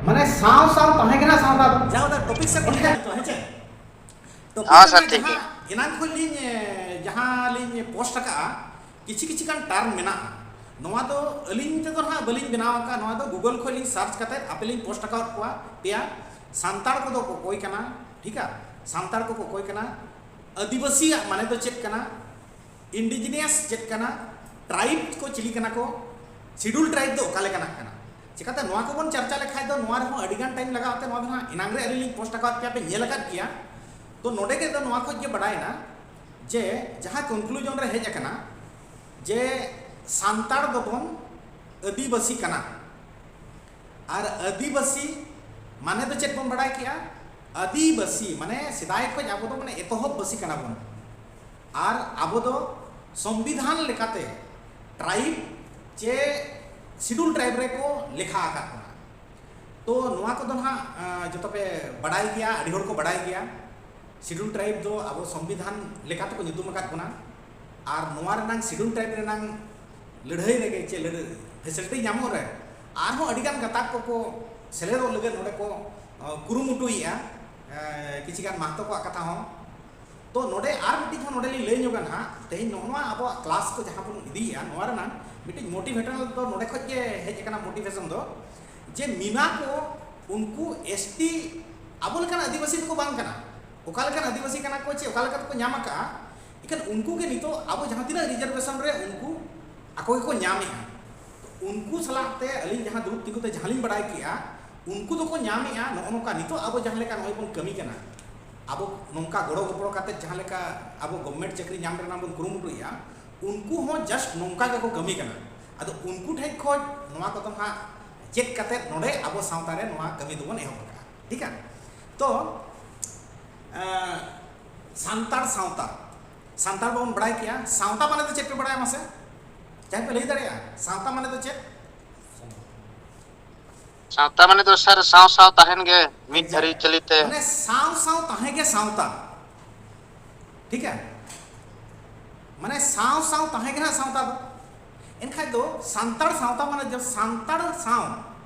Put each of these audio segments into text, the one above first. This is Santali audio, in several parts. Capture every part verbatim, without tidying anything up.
ᱢᱟᱱᱮ ᱥᱟᱶ ᱥᱟᱶ ᱛᱟᱦᱮᱸ ᱠᱟᱱᱟ ᱥᱟᱶᱛᱟ ᱫᱚ᱾ ᱡᱟᱦᱟᱸ ᱫᱚ ᱴᱚᱯᱤᱠ ᱥᱮᱫ ᱵᱚᱱ ᱦᱮᱡ ᱞᱮᱱ ᱛᱚ, ᱦᱮᱸ ᱪᱮ? ᱴᱚᱯᱤᱠ ᱦᱮᱸ ᱫᱚ ᱥᱟᱨ, ᱴᱷᱤᱠ ᱡᱟᱦᱟᱸ ᱮᱱᱟᱝ ᱠᱷᱚᱱ ᱞᱤᱧ, ᱮ, ᱡᱟᱦᱟᱸ ᱞᱤᱧ ᱯᱳᱥᱴ ᱟᱠᱟᱫᱼᱟ, ᱠᱤᱪᱷᱩ ᱠᱤᱪᱷᱩ ᱜᱟᱱ ᱴᱟᱨᱢ ᱢᱮᱱᱟᱜᱼᱟ᱾ ᱱᱚᱣᱟ ᱫᱚ ᱟᱹᱞᱤᱧ ᱛᱮᱫᱚ ᱱᱟᱦᱟᱜ ᱵᱟᱹᱞᱤᱧ ᱵᱮᱱᱟᱣ ᱟᱠᱟᱫᱼᱟ, ᱱᱚᱣᱟ ᱫᱚ ᱜᱩᱜᱚᱞ ᱠᱷᱚᱱ ᱞᱤᱧ ᱥᱟᱨᱪ ᱠᱟᱛᱮᱫ ᱟᱯᱮ ᱞᱤᱧ ᱯᱳᱥᱴ ᱟᱠᱟᱫ ᱠᱚᱣᱟ ᱯᱮᱭᱟ᱾ ᱥᱟᱱᱛᱟᱲ ᱠᱚᱫᱚ ᱠᱚ ᱚᱠᱚᱭ ᱠᱟᱱᱟ, ᱴᱷᱤᱠᱟ? ᱥᱟᱱᱛᱟᱲ ᱠᱚᱠᱚ ᱚᱠᱚᱭ ᱠᱟᱱᱟ, ᱟᱹᱫᱤᱵᱟᱹᱥᱤᱭᱟᱜ ᱢᱟᱱᱮ ᱫᱚ ᱪᱮᱫ ᱠᱟᱱᱟ, ᱤᱱᱰᱤᱡᱤᱱᱤᱭᱟᱥ ᱪᱮᱫ ᱠᱟᱱᱟ, ᱴᱨᱟᱭᱤᱵᱽ ᱠᱚ ᱪᱤᱞᱤ ᱠᱟᱱᱟ ᱠᱚ, ᱥᱤᱰᱩᱞ ᱴᱨᱟᱭᱤᱵᱽ ᱫᱚ ᱚᱠᱟ ᱞᱮᱠᱟᱱᱟᱜ ᱠᱟᱱᱟ᱾ ᱪᱤᱠᱟᱹᱛᱮ ᱱᱚᱣᱟ ᱠᱚᱵᱚᱱ ᱪᱟᱨᱪᱟ ᱞᱮᱠᱷᱟᱡ ᱫᱚ ᱱᱚᱣᱟ ᱨᱮᱦᱚᱸ ᱟᱹᱰᱤ ᱜᱟᱱ ᱴᱟᱭᱤᱢ ᱞᱟᱜᱟᱣ ᱛᱮ, ᱱᱚᱣᱟ ᱫᱚ ᱦᱟᱸᱜ ᱮᱱᱟᱝ ᱨᱮ ᱟᱹᱞᱤᱧ ᱞᱤᱧ ᱯᱳᱥᱴ ᱟᱠᱟᱫ ᱯᱮᱭᱟ, ᱯᱮ ᱧᱮᱞ ᱟᱠᱟᱫ ᱜᱮᱭᱟ᱾ ᱛᱚ ᱱᱚᱰᱮ ᱜᱮ ᱫᱚ ᱱᱚᱣᱟ ᱠᱷᱚᱡ ᱜᱮ ᱵᱟᱰᱟᱭᱮᱱᱟ ᱡᱮ ᱡᱟᱦᱟᱸ ᱠᱚᱱᱠᱞᱩᱡᱚᱱ ᱨᱮ ᱦᱮᱡ ᱟᱠᱟᱱᱟ ᱡᱮ ᱥᱟᱱᱛᱟᱲ ᱫᱚᱵᱚᱱ ᱟᱹᱫᱤᱵᱟᱹᱥᱤ ᱠᱟᱱᱟ᱾ ᱟᱨ ᱟᱹᱫᱤᱵᱟᱹᱥᱤ ᱢᱟᱱᱮ ᱫᱚ ᱪᱮᱫ ᱵᱚᱱ ᱵᱟᱰᱟᱭ ᱠᱮᱜᱼᱟ? ᱟᱹᱫᱤᱵᱟᱹᱥᱤ ᱢᱟᱱᱮ ᱥᱮᱫᱟᱭ ᱠᱷᱚᱱ ᱟᱵᱚ ᱫᱚ ᱢᱟᱱᱮ ᱮᱛᱚᱦᱚᱵ ᱵᱟᱹᱥᱤ ᱠᱟᱱᱟ ᱵᱚᱱ᱾ ᱟᱨ ᱟᱵᱚ ᱫᱚ ᱥᱚᱝᱵᱤᱫᱷᱟᱱ ᱞᱮᱠᱟᱛᱮ ᱴᱨᱟᱭᱤᱵᱽ ᱪᱮ ᱥᱤᱰᱩᱞ ᱴᱨᱟᱭᱤᱵᱽ ᱨᱮᱠᱚ ᱞᱮᱠᱷᱟ ᱟᱠᱟᱫ ᱵᱚᱱᱟ᱾ ᱛᱚ ᱱᱚᱣᱟ ᱠᱚᱫᱚ ᱱᱟᱦᱟᱜ, ᱟᱸ, ᱡᱚᱛᱚ ᱯᱮ ᱵᱟᱰᱟᱭ ᱜᱮᱭᱟ, ᱟᱹᱰᱤ ᱦᱚᱲ ᱠᱚ ᱵᱟᱰᱟᱭ ᱜᱮᱭᱟ᱾ ᱥᱤᱰᱩᱞ ᱴᱨᱟᱭᱤᱵᱽ ᱫᱚ ᱟᱵᱚ ᱥᱚᱝᱵᱤᱫᱷᱟᱱ ᱞᱮᱠᱟ ᱛᱮᱠᱚ ᱧᱩᱛᱩᱢ ᱟᱠᱟᱫ ᱵᱚᱱᱟ᱾ ᱟᱨ ᱱᱚᱣᱟ ᱨᱮᱱᱟᱝ ᱥᱤᱰᱩᱞ ᱴᱨᱟᱭᱤᱵᱽ ᱨᱮᱱᱟᱝ ᱞᱟᱹᱲᱦᱟᱹᱭ ᱨᱮᱜᱮ ᱪᱮ ᱞᱟᱹᱲᱦᱟᱹᱭ ᱯᱷᱮᱥᱤᱞᱤᱴᱤ ᱧᱟᱢᱚᱜ ᱨᱮ ᱟᱨᱦᱚᱸ ᱟᱹᱰᱤᱜᱟᱱ ᱜᱟᱛᱟᱠ ᱠᱚᱠᱚ ᱥᱮᱞᱮᱫᱚᱜ ᱞᱟᱹᱜᱤᱫ ᱱᱚᱰᱮ ᱠᱚ, ᱟᱸ, ᱠᱩᱨᱩᱢᱩᱴᱩᱭᱮᱫᱼᱟ᱾ ᱮᱸ, ᱠᱤᱪᱷᱤ ᱜᱟᱱ ᱢᱟᱦᱛᱚ ᱠᱚᱣᱟᱜ ᱠᱟᱛᱷᱟ ᱦᱚᱸ᱾ ᱛᱚ ᱱᱚᱰᱮ ᱟᱨ ᱢᱤᱫᱴᱤᱡ ᱦᱚᱸ ᱱᱚᱰᱮ ᱞᱤᱧ ᱞᱟᱹᱭ ᱧᱚᱜᱟ ᱱᱟᱦᱟᱜ, ᱛᱮᱦᱮᱧ ᱱᱚᱜᱼᱚ ᱱᱚᱣᱟ ᱟᱵᱚᱣᱟᱜ ᱠᱞᱟᱥ ᱠᱚ ᱡᱟᱦᱟᱸ ᱵᱚᱱ ᱤᱫᱤᱭᱮᱫᱼᱟ, ᱱᱚᱣᱟ ᱨᱮᱱᱟᱝ ᱢᱤᱫᱴᱤᱡ ᱢᱳᱴᱤᱵᱷᱮᱴᱟᱞ ᱫᱚ ᱱᱚᱰᱮ ᱠᱷᱚᱡ ᱜᱮ ᱦᱮᱡ ᱟᱠᱟᱱᱟ, ᱢᱳᱴᱤᱵᱷᱮᱥᱚᱱ ᱫᱚ, ᱡᱮ ᱢᱤᱱᱟ ᱠᱚ ᱩᱱᱠᱩ ᱮᱥ ᱴᱤ ᱟᱵᱚ ᱞᱮᱠᱟᱱ ᱟᱹᱫᱤᱵᱟᱹᱥᱤ ᱫᱚᱠᱚ ᱵᱟᱝ ᱠᱟᱱᱟ᱾ ᱚᱠᱟ ᱞᱮᱠᱟᱱ ᱟᱹᱫᱤᱵᱟᱹᱥᱤ ᱠᱟᱱᱟ ᱠᱚ ᱪᱮ ᱚᱠᱟ ᱞᱮᱠᱟ ᱛᱮᱠᱚ ᱧᱟᱢ ᱟᱠᱟᱜᱼᱟ, ᱮᱱᱠᱷᱟᱱ ᱩᱱᱠᱩ ᱜᱮ ᱱᱤᱛᱚᱜ ᱟᱵᱚ ᱡᱟᱦᱟᱸ ᱛᱤᱱᱟᱹᱜ ᱨᱤᱡᱟᱨᱵᱷᱮᱥᱚᱱ ᱨᱮ ᱩᱱᱠᱩ ᱟᱠᱚ ᱜᱮᱠᱚ ᱧᱟᱢᱮᱜᱼᱟ᱾ ᱩᱱᱠᱩ ᱥᱟᱞᱟᱜ ᱛᱮ ᱟᱹᱞᱤᱧ ᱡᱟᱦᱟᱸ ᱫᱩᱲᱩᱵ ᱛᱤᱸᱜᱩ ᱛᱮ ᱡᱟᱦᱟᱸ ᱞᱤᱧ ᱵᱟᱲᱟᱭ ᱠᱮᱜᱼᱟ, ᱩᱱᱠᱩ ᱫᱚᱠᱚ ᱧᱟᱢᱮᱜᱼᱟ ᱱᱚᱜᱼᱚ ᱱᱚᱝᱠᱟ᱾ ᱱᱤᱛᱚᱜ ᱟᱵᱚ ᱡᱟᱦᱟᱸ ᱞᱮᱠᱟ ᱱᱚᱜᱼᱚᱭ ᱵᱚᱱ ᱠᱟᱹᱢᱤ ᱠᱟᱱᱟ, ᱟᱵᱚ ᱱᱚᱝᱠᱟ ᱜᱚᱲᱚ ᱜᱚᱯᱚᱲᱚ ᱠᱟᱛᱮ ᱡᱟᱦᱟᱸ ᱞᱮᱠᱟ ᱟᱵᱚ ᱜᱚᱵᱷᱢᱮᱱᱴ ᱪᱟᱹᱠᱨᱤ ᱧᱟᱢ ᱨᱮᱱᱟᱜ ᱵᱚᱱ ᱠᱩᱨᱩᱢᱩᱴᱩᱭᱮᱜᱼᱟ, ᱩᱱᱠᱩ ᱦᱚᱸ ᱡᱟᱥᱴ ᱱᱚᱝᱠᱟ ᱜᱮᱠᱚ ᱠᱟᱹᱢᱤ ᱠᱟᱱᱟ᱾ ᱟᱫᱚ ᱩᱱᱠᱩ ᱴᱷᱮᱡ ᱠᱷᱚᱡ ᱱᱚᱣᱟ ᱠᱚᱫᱚ ᱱᱟᱦᱟᱜ ᱪᱮᱫ ᱠᱟᱛᱮ ᱱᱚᱰᱮ ᱟᱵᱚ ᱥᱟᱶᱛᱟ ᱨᱮ ᱱᱚᱣᱟ ᱠᱟᱹᱢᱤ ᱫᱚᱵᱚᱱ ᱮᱦᱚᱵ ᱟᱠᱟᱫᱼᱟ᱾ ᱴᱷᱤᱠᱟ? ᱛᱚ, ᱮᱸ, ᱥᱟᱱᱛᱟᱲ ᱥᱟᱶᱛᱟ, ᱥᱟᱱᱛᱟᱲ ᱵᱚᱱ ᱵᱟᱲᱟᱭ ᱠᱮᱜᱼᱟ, ᱥᱟᱶᱛᱟ ᱢᱟᱱᱮ ᱫᱚ ᱪᱮᱫ ᱯᱮ ᱵᱟᱲᱟᱭᱟ ᱢᱟᱥᱮ? ᱡᱟᱦᱟᱸᱭ ᱯᱮ ᱞᱟᱹᱭ ᱫᱟᱲᱮᱭᱟᱜᱼᱟ, ᱥᱟᱶᱛᱟ ᱢᱟᱱᱮ ᱫᱚ ᱪᱮᱫ? ᱥᱟᱶᱛᱟ ᱢᱟᱱᱮ ᱫᱚ ᱥᱟᱨ ᱥᱟᱶ ᱥᱟᱶ ᱛᱟᱦᱮᱱ ᱜᱮ, ᱢᱤᱫ ᱟᱹᱨᱤᱪᱟᱹᱞᱤ ᱛᱮ᱾ ᱢᱟᱱᱮ ᱥᱟᱶ ᱥᱟᱶ ᱛᱟᱦᱮᱸ ᱜᱮ ᱥᱟᱶᱛᱟ᱾ ᱴᱷᱤᱠᱟ? ᱢᱟᱱᱮ ᱥᱟᱶ ᱥᱟᱶ ᱛᱟᱦᱮᱸ ᱜᱮ ᱱᱟᱦᱟᱜ ᱥᱟᱶᱛᱟ ᱫᱚ᱾ ᱮᱱᱠᱷᱟᱡ ᱫᱚ ᱥᱟᱱᱛᱟᱲ ᱥᱟᱶᱛᱟ ᱢᱟᱱᱮ ᱡᱮ ᱥᱟᱱᱛᱟᱲ ᱥᱟᱶ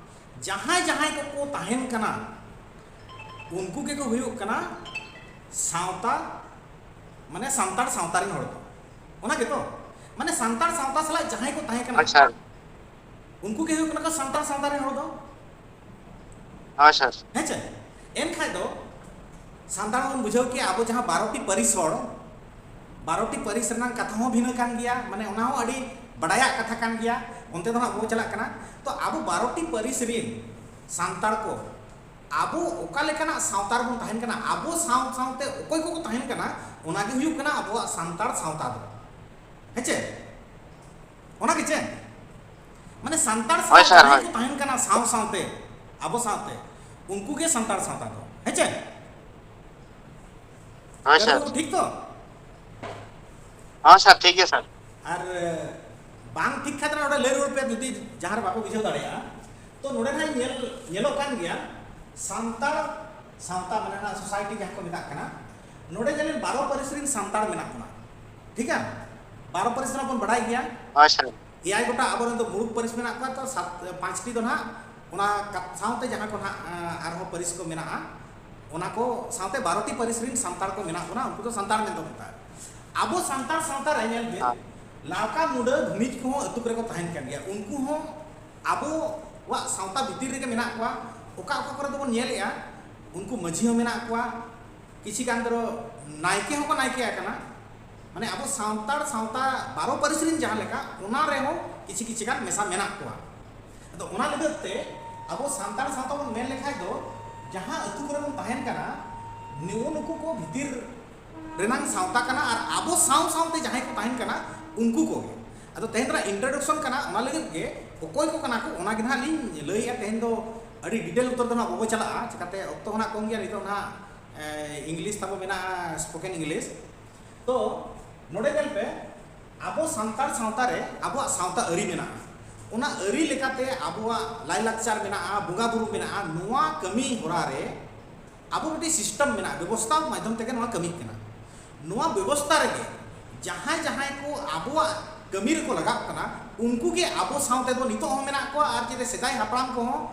ᱡᱟᱦᱟᱸᱭ ᱡᱟᱦᱟᱸᱭ ᱠᱚᱠᱚ ᱛᱟᱦᱮᱱ ᱠᱟᱱᱟ, ᱩᱱᱠᱩ ᱜᱮᱠᱚ ᱦᱩᱭᱩᱜ ᱠᱟᱱᱟ ᱥᱟᱶᱛᱟ, ᱢᱟᱱᱮ ᱥᱟᱱᱛᱟᱲ ᱥᱟᱶᱛᱟ ᱨᱮᱱ ᱦᱚᱲ ᱫᱚ᱾ ᱚᱱᱟ ᱜᱮᱛᱚ? ᱢᱟᱱᱮ ᱥᱟᱱᱛᱟᱲ ᱥᱟᱶᱛᱟ ᱥᱟᱞᱟᱜ ᱡᱟᱦᱟᱸᱭ ᱠᱚ ᱛᱟᱦᱮᱸ ᱠᱟᱱᱟ, ᱟᱪᱪᱷᱟ᱾ ᱩᱱᱠᱩ ᱜᱮ ᱦᱩᱭᱩᱜ ᱠᱟᱱᱟ ᱠᱚ ᱥᱟᱱᱛᱟᱲ ᱥᱟᱶᱛᱟ ᱨᱮᱱ ᱦᱚᱲ ᱫᱚ᱾ ᱦᱳᱭ ᱥᱟᱨ᱾ ᱦᱮᱸ ᱪᱮ? ᱮᱱᱠᱷᱟᱡ ᱫᱚ ᱥᱟᱱᱛᱟᱲ ᱵᱚᱱ ᱵᱩᱡᱷᱟᱹᱣ ᱠᱮᱭᱟ, ᱟᱵᱚ ᱡᱟᱦᱟᱸ ᱵᱟᱨᱚᱴᱤ ᱯᱟᱹᱨᱤᱥ ᱦᱚᱲ, ᱵᱟᱨᱚᱴᱤ ᱯᱟᱹᱨᱤᱥ ᱨᱮᱱᱟᱜ ᱠᱟᱛᱷᱟ ᱦᱚᱸ ᱵᱷᱤᱱᱟᱹ ᱠᱟᱱ ᱜᱮᱭᱟ, ᱢᱟᱱᱮ ᱚᱱᱟ ᱦᱚᱸ ᱟᱹᱰᱤ ᱵᱟᱰᱟᱭᱟᱜ ᱠᱟᱛᱷᱟ ᱠᱟᱱ ᱜᱮᱭᱟ, ᱚᱱᱛᱮ ᱫᱚ ᱦᱟᱸᱜ ᱵᱟᱵᱚ ᱪᱟᱞᱟᱜ ᱠᱟᱱᱟ᱾ ᱛᱚ ᱟᱵᱚ ᱵᱟᱨᱚᱴᱤ ᱯᱟᱹᱨᱤᱥ ᱨᱤᱱ ᱥᱟᱱᱛᱟᱲ ᱠᱚ ᱟᱵᱚ ᱚᱠᱟ ᱞᱮᱠᱟᱱᱟᱜ ᱥᱟᱶᱛᱟ ᱨᱮᱵᱚᱱ ᱛᱟᱦᱮᱱ ᱠᱟᱱᱟ, ᱟᱵᱚ ᱥᱟᱶ ᱥᱟᱶᱛᱮ ᱚᱠᱚᱭ ᱠᱚᱠᱚ ᱛᱟᱦᱮᱱ ᱠᱟᱱᱟ, ᱚᱱᱟ ᱜᱮ ᱦᱩᱭᱩᱜ ᱠᱟᱱᱟ ᱟᱵᱚᱣᱟᱜ ᱥᱟᱱᱛᱟᱲ ᱥᱟᱶᱛᱟ ᱫᱚ᱾ ᱦᱮᱸ ᱪᱮ? ᱚᱱᱟ ᱜᱮ ᱪᱮ? ᱢᱟᱱᱮ ᱥᱟᱱᱛᱟᱲ ᱦᱳᱭ ᱥᱟᱶ ᱥᱟᱨ, ᱡᱟᱦᱟᱸᱭ ᱦᱳᱭ᱾ ᱠᱚ ᱛᱟᱦᱮᱱ ᱠᱟᱱᱟ ᱥᱟᱶ ᱥᱟᱶᱛᱮ, ᱟᱵᱚ ᱥᱟᱶᱛᱮ, ᱩᱱᱠᱩ ᱜᱮ ᱥᱟᱱᱛᱟᱲ ᱥᱟᱶᱛᱟ ᱫᱚ᱾ ᱦᱮᱸ ᱪᱮ? ᱦᱳᱭ ᱠᱟᱹᱨᱩ ᱥᱟᱨ᱾ ᱵᱟᱹᱵᱩ, ᱴᱷᱤᱠ ᱛᱚ? ᱦᱳᱭ ᱥᱟᱨ, ᱴᱷᱤᱠ ᱜᱮᱭᱟ ᱥᱟᱨ᱾ ᱟᱨ ᱵᱟᱝ ᱴᱷᱤᱠ ᱠᱷᱟᱱ ᱫᱚ ᱱᱚᱰᱮ ᱞᱟᱹᱭ ᱨᱩᱣᱟᱹᱲ ᱯᱮ, ᱡᱩᱫᱤ ᱡᱟᱦᱟᱸ ᱨᱮ ᱵᱟᱯᱮ ᱵᱩᱡᱷᱟᱹᱣ ᱫᱟᱲᱮᱭᱟᱜᱼᱟ᱾ ᱛᱚ ᱱᱚᱰᱮ ᱱᱟᱦᱟᱜ ᱧᱮᱞ, ᱧᱮᱞᱚᱜ ᱠᱟᱱ ᱜᱮᱭᱟ, ᱥᱟᱱᱛᱟᱲ ᱥᱟᱶᱛᱟ, ᱢᱟᱱᱮ ᱱᱚᱣᱟ society ᱡᱟᱦᱟᱸ ᱠᱚ ᱢᱮᱛᱟᱜ ᱠᱟᱱᱟ, ᱱᱚᱰᱮ ᱧᱮᱞ ᱵᱟᱨᱚ ᱯᱟᱹᱨᱤᱥ ᱨᱮᱱ ᱥᱟᱱᱛᱟᱲ ᱢᱮᱱᱟᱜ ᱵᱚᱱᱟ, ᱴᱷᱤᱠᱟ? ᱵᱟᱨᱚ ᱯᱟᱹᱨᱤᱥ ᱨᱮᱱᱟᱜ ᱵᱚᱱ ᱵᱟᱲᱟᱭ ᱜᱮᱭᱟ᱾ ᱦᱳᱭ ᱥᱟᱨ᱾ ᱮᱭᱟᱭ ᱜᱚᱴᱟ ᱟᱵᱚᱨᱮᱱ ᱫᱚ ᱢᱩᱬᱩᱫ ᱯᱟᱹᱨᱤᱥ ᱢᱮᱱᱟᱜ ᱠᱚᱣᱟ, ᱛᱚ ᱥᱟᱛ, ᱯᱟᱸᱪᱴᱤ ᱫᱚ ᱱᱟᱦᱟᱜ ᱚᱱᱟ ᱠᱟ-, ᱥᱟᱶᱛᱮ ᱡᱟᱦᱟᱸ ᱠᱚ ᱱᱟᱦᱟᱜ, ᱟᱸ, ᱟᱨᱦᱚᱸ ᱯᱟᱹᱨᱤᱥ ᱠᱚ ᱢᱮᱱᱟᱜᱼᱟ, ᱚᱱᱟ ᱠᱚ ᱥᱟᱶᱛᱮ ᱵᱟᱨᱚᱴᱤ ᱯᱟᱹᱨᱤᱥ ᱨᱮᱱ ᱥᱟᱱᱛᱟᱲ ᱠᱚ ᱢᱮᱱᱟᱜ ᱵᱚᱱᱟ, ᱩᱱᱠᱩ ᱫᱚ ᱥᱟᱱᱛᱟᱲ ᱢᱮᱱᱛᱮ ᱵᱚᱱ ᱢᱮᱛᱟᱜᱼᱟ᱾ ᱟᱵᱚ ᱥᱟᱱᱛᱟᱲ ᱥᱟᱶᱛᱟ ᱨᱮ ᱧᱮᱞ ᱵᱤᱱ, ᱦᱮᱸ᱾ ᱞᱟᱲᱠᱟ, ᱢᱩᱰᱟᱹ, ᱵᱷᱩᱢᱤᱡᱽ ᱠᱚᱦᱚᱸ ᱟᱹᱛᱩ ᱠᱚᱨᱮ ᱠᱚ ᱛᱟᱦᱮᱱ ᱠᱟᱱ ᱜᱮᱭᱟ, ᱩᱱᱠᱩ ᱦᱚᱸ ᱟᱵᱚᱣᱟᱜ ᱥᱟᱶᱛᱟ ᱵᱷᱤᱛᱤᱨ ᱨᱮᱜᱮ ᱢᱮᱱᱟᱜ ᱠᱚᱣᱟ᱾ ᱚᱠᱟ ᱚᱠᱟ ᱠᱚᱨᱮ ᱫᱚᱵᱚᱱ ᱧᱮᱞᱮᱜᱼᱟ, ᱩᱱᱠᱩ ᱢᱟᱹᱡᱷᱤ ᱦᱚᱸ ᱢᱮᱱᱟᱜ ᱠᱚᱣᱟ, ᱠᱤᱪᱷᱤ ᱜᱟᱱ ᱫᱚ ᱱᱟᱭᱠᱮ ᱦᱚᱸᱠᱚ ᱱᱟᱭᱠᱮ ᱟᱠᱟᱱᱟ᱾ ᱢᱟᱱᱮ ᱟᱵᱚ ᱥᱟᱱᱛᱟᱲ ᱥᱟᱶᱛᱟ ᱵᱟᱨᱚ ᱯᱟᱹᱨᱤᱥ ᱨᱮᱱ ᱡᱟᱦᱟᱸ ᱞᱮᱠᱟ, ᱚᱱᱟ ᱨᱮᱦᱚᱸ ᱠᱤᱪᱷᱤ ᱠᱤᱪᱷᱤ ᱜᱟᱱ ᱢᱮᱥᱟ ᱢᱮᱱᱟᱜ ᱠᱚᱣᱟ᱾ ᱟᱫᱚ ᱚᱱᱟ ᱞᱟᱹᱜᱤᱫ ᱛᱮ ᱟᱵᱚ ᱥᱟᱱᱛᱟᱲ ᱥᱟᱶᱛᱟ ᱵᱚᱱ ᱢᱮᱱ ᱞᱮᱠᱷᱟᱡ ᱫᱚ, ᱡᱟᱦᱟᱸ ᱟᱹᱛᱩ ᱠᱚᱨᱮ ᱵᱚᱱ ᱛᱟᱦᱮᱱ ᱠᱟᱱᱟ, ᱱᱩᱜᱩ ᱱᱩᱠᱩ ᱠᱚ ᱵᱷᱤᱛᱤᱨ ᱨᱮᱱᱟᱝ ᱥᱟᱶᱛᱟ ᱠᱟᱱᱟ, ᱟᱨ ᱟᱵᱚ ᱥᱟᱶ ᱥᱟᱶᱛᱮ ᱡᱟᱦᱟᱸᱭ ᱠᱚ ᱛᱟᱦᱮᱱ ᱠᱟᱱᱟ, ᱩᱱᱠᱩ ᱠᱚᱜᱮ᱾ ᱟᱫᱚ ᱛᱮᱦᱮᱧ ᱫᱚ introduction ᱠᱟᱱᱟ, ᱚᱱᱟ ᱞᱟᱹᱜᱤᱫ ᱜᱮ ᱚᱠᱚᱭ ᱠᱚ ᱠᱟᱱᱟ ᱠᱚ, ᱚᱱᱟ ᱜᱮ ᱱᱟᱦᱟᱜ ᱞᱤᱧ ᱞᱟᱹᱭᱮᱜᱼᱟ᱾ ᱛᱮᱦᱮᱧ ᱫᱚ ᱟᱹᱰᱤ detail ᱩᱛᱟᱹᱨ ᱫᱚ ᱱᱟᱦᱟᱜ ᱵᱟᱵᱚ ᱪᱟᱞᱟᱜᱼᱟ, ᱪᱤᱠᱟᱛᱮ ᱚᱠᱛᱚ ᱦᱚᱸ ᱱᱟᱦᱟᱜ ᱠᱚᱢ ᱜᱮᱭᱟ᱾ ᱱᱤᱛᱚᱜ ᱱᱟᱦᱟᱜ, ᱮ, English ᱛᱟᱵᱚ ᱢᱮᱱᱟᱜᱼᱟ, spoken English᱾ ᱛᱚ ᱱᱚᱰᱮ ᱧᱮᱞ ᱯᱮ, ᱟᱵᱚ ᱥᱟᱱᱛᱟᱲ ᱥᱟᱶᱛᱟ ᱨᱮ ᱟᱵᱚᱣᱟᱜ ᱥᱟᱶᱛᱟ ᱟᱹᱨᱤ ᱢᱮᱱᱟᱜᱼᱟ, ᱚᱱᱟ ᱟᱹᱨᱤ ᱞᱮᱠᱟᱛᱮ ᱟᱵᱚᱣᱟᱜ ᱞᱟᱭᱼᱞᱟᱠᱪᱟᱨ ᱢᱮᱱᱟᱜᱼᱟ, ᱵᱚᱸᱜᱟ ᱵᱩᱨᱩ ᱢᱮᱱᱟᱜᱼᱟ, ᱱᱚᱣᱟ ᱠᱟᱹᱢᱤ ᱦᱚᱨᱟ ᱨᱮ ᱟᱵᱚ ᱢᱤᱫᱴᱤᱡ system ᱢᱮᱱᱟᱜᱼᱟ, ᱵᱮᱵᱚᱥᱛᱷᱟ ᱢᱟᱫᱽᱫᱷᱚᱢ ᱛᱮᱜᱮ ᱱᱚᱣᱟ ᱠᱟᱹᱢᱤᱜ ᱠᱟᱱᱟ᱾ ᱱᱚᱣᱟ ᱵᱮᱵᱚᱥᱛᱷᱟ ᱨᱮᱜᱮ ᱡᱟᱦᱟᱸᱭ ᱡᱟᱦᱟᱸᱭ ᱠᱚ ᱟᱵᱚᱣᱟᱜ ᱠᱟᱹᱢᱤ ᱨᱮᱠᱚ ᱞᱟᱜᱟᱜ ᱠᱟᱱᱟ, ᱩᱱᱠᱩ ᱜᱮ ᱟᱵᱚ ᱥᱟᱶᱛᱮ ᱫᱚ ᱱᱤᱛᱚᱜ ᱦᱚᱸ ᱢᱮᱱᱟᱜ ᱠᱚᱣᱟ, ᱟᱨ ᱪᱮᱫ ᱥᱮᱫᱟᱭ ᱦᱟᱯᱲᱟᱢ ᱠᱚᱦᱚᱸ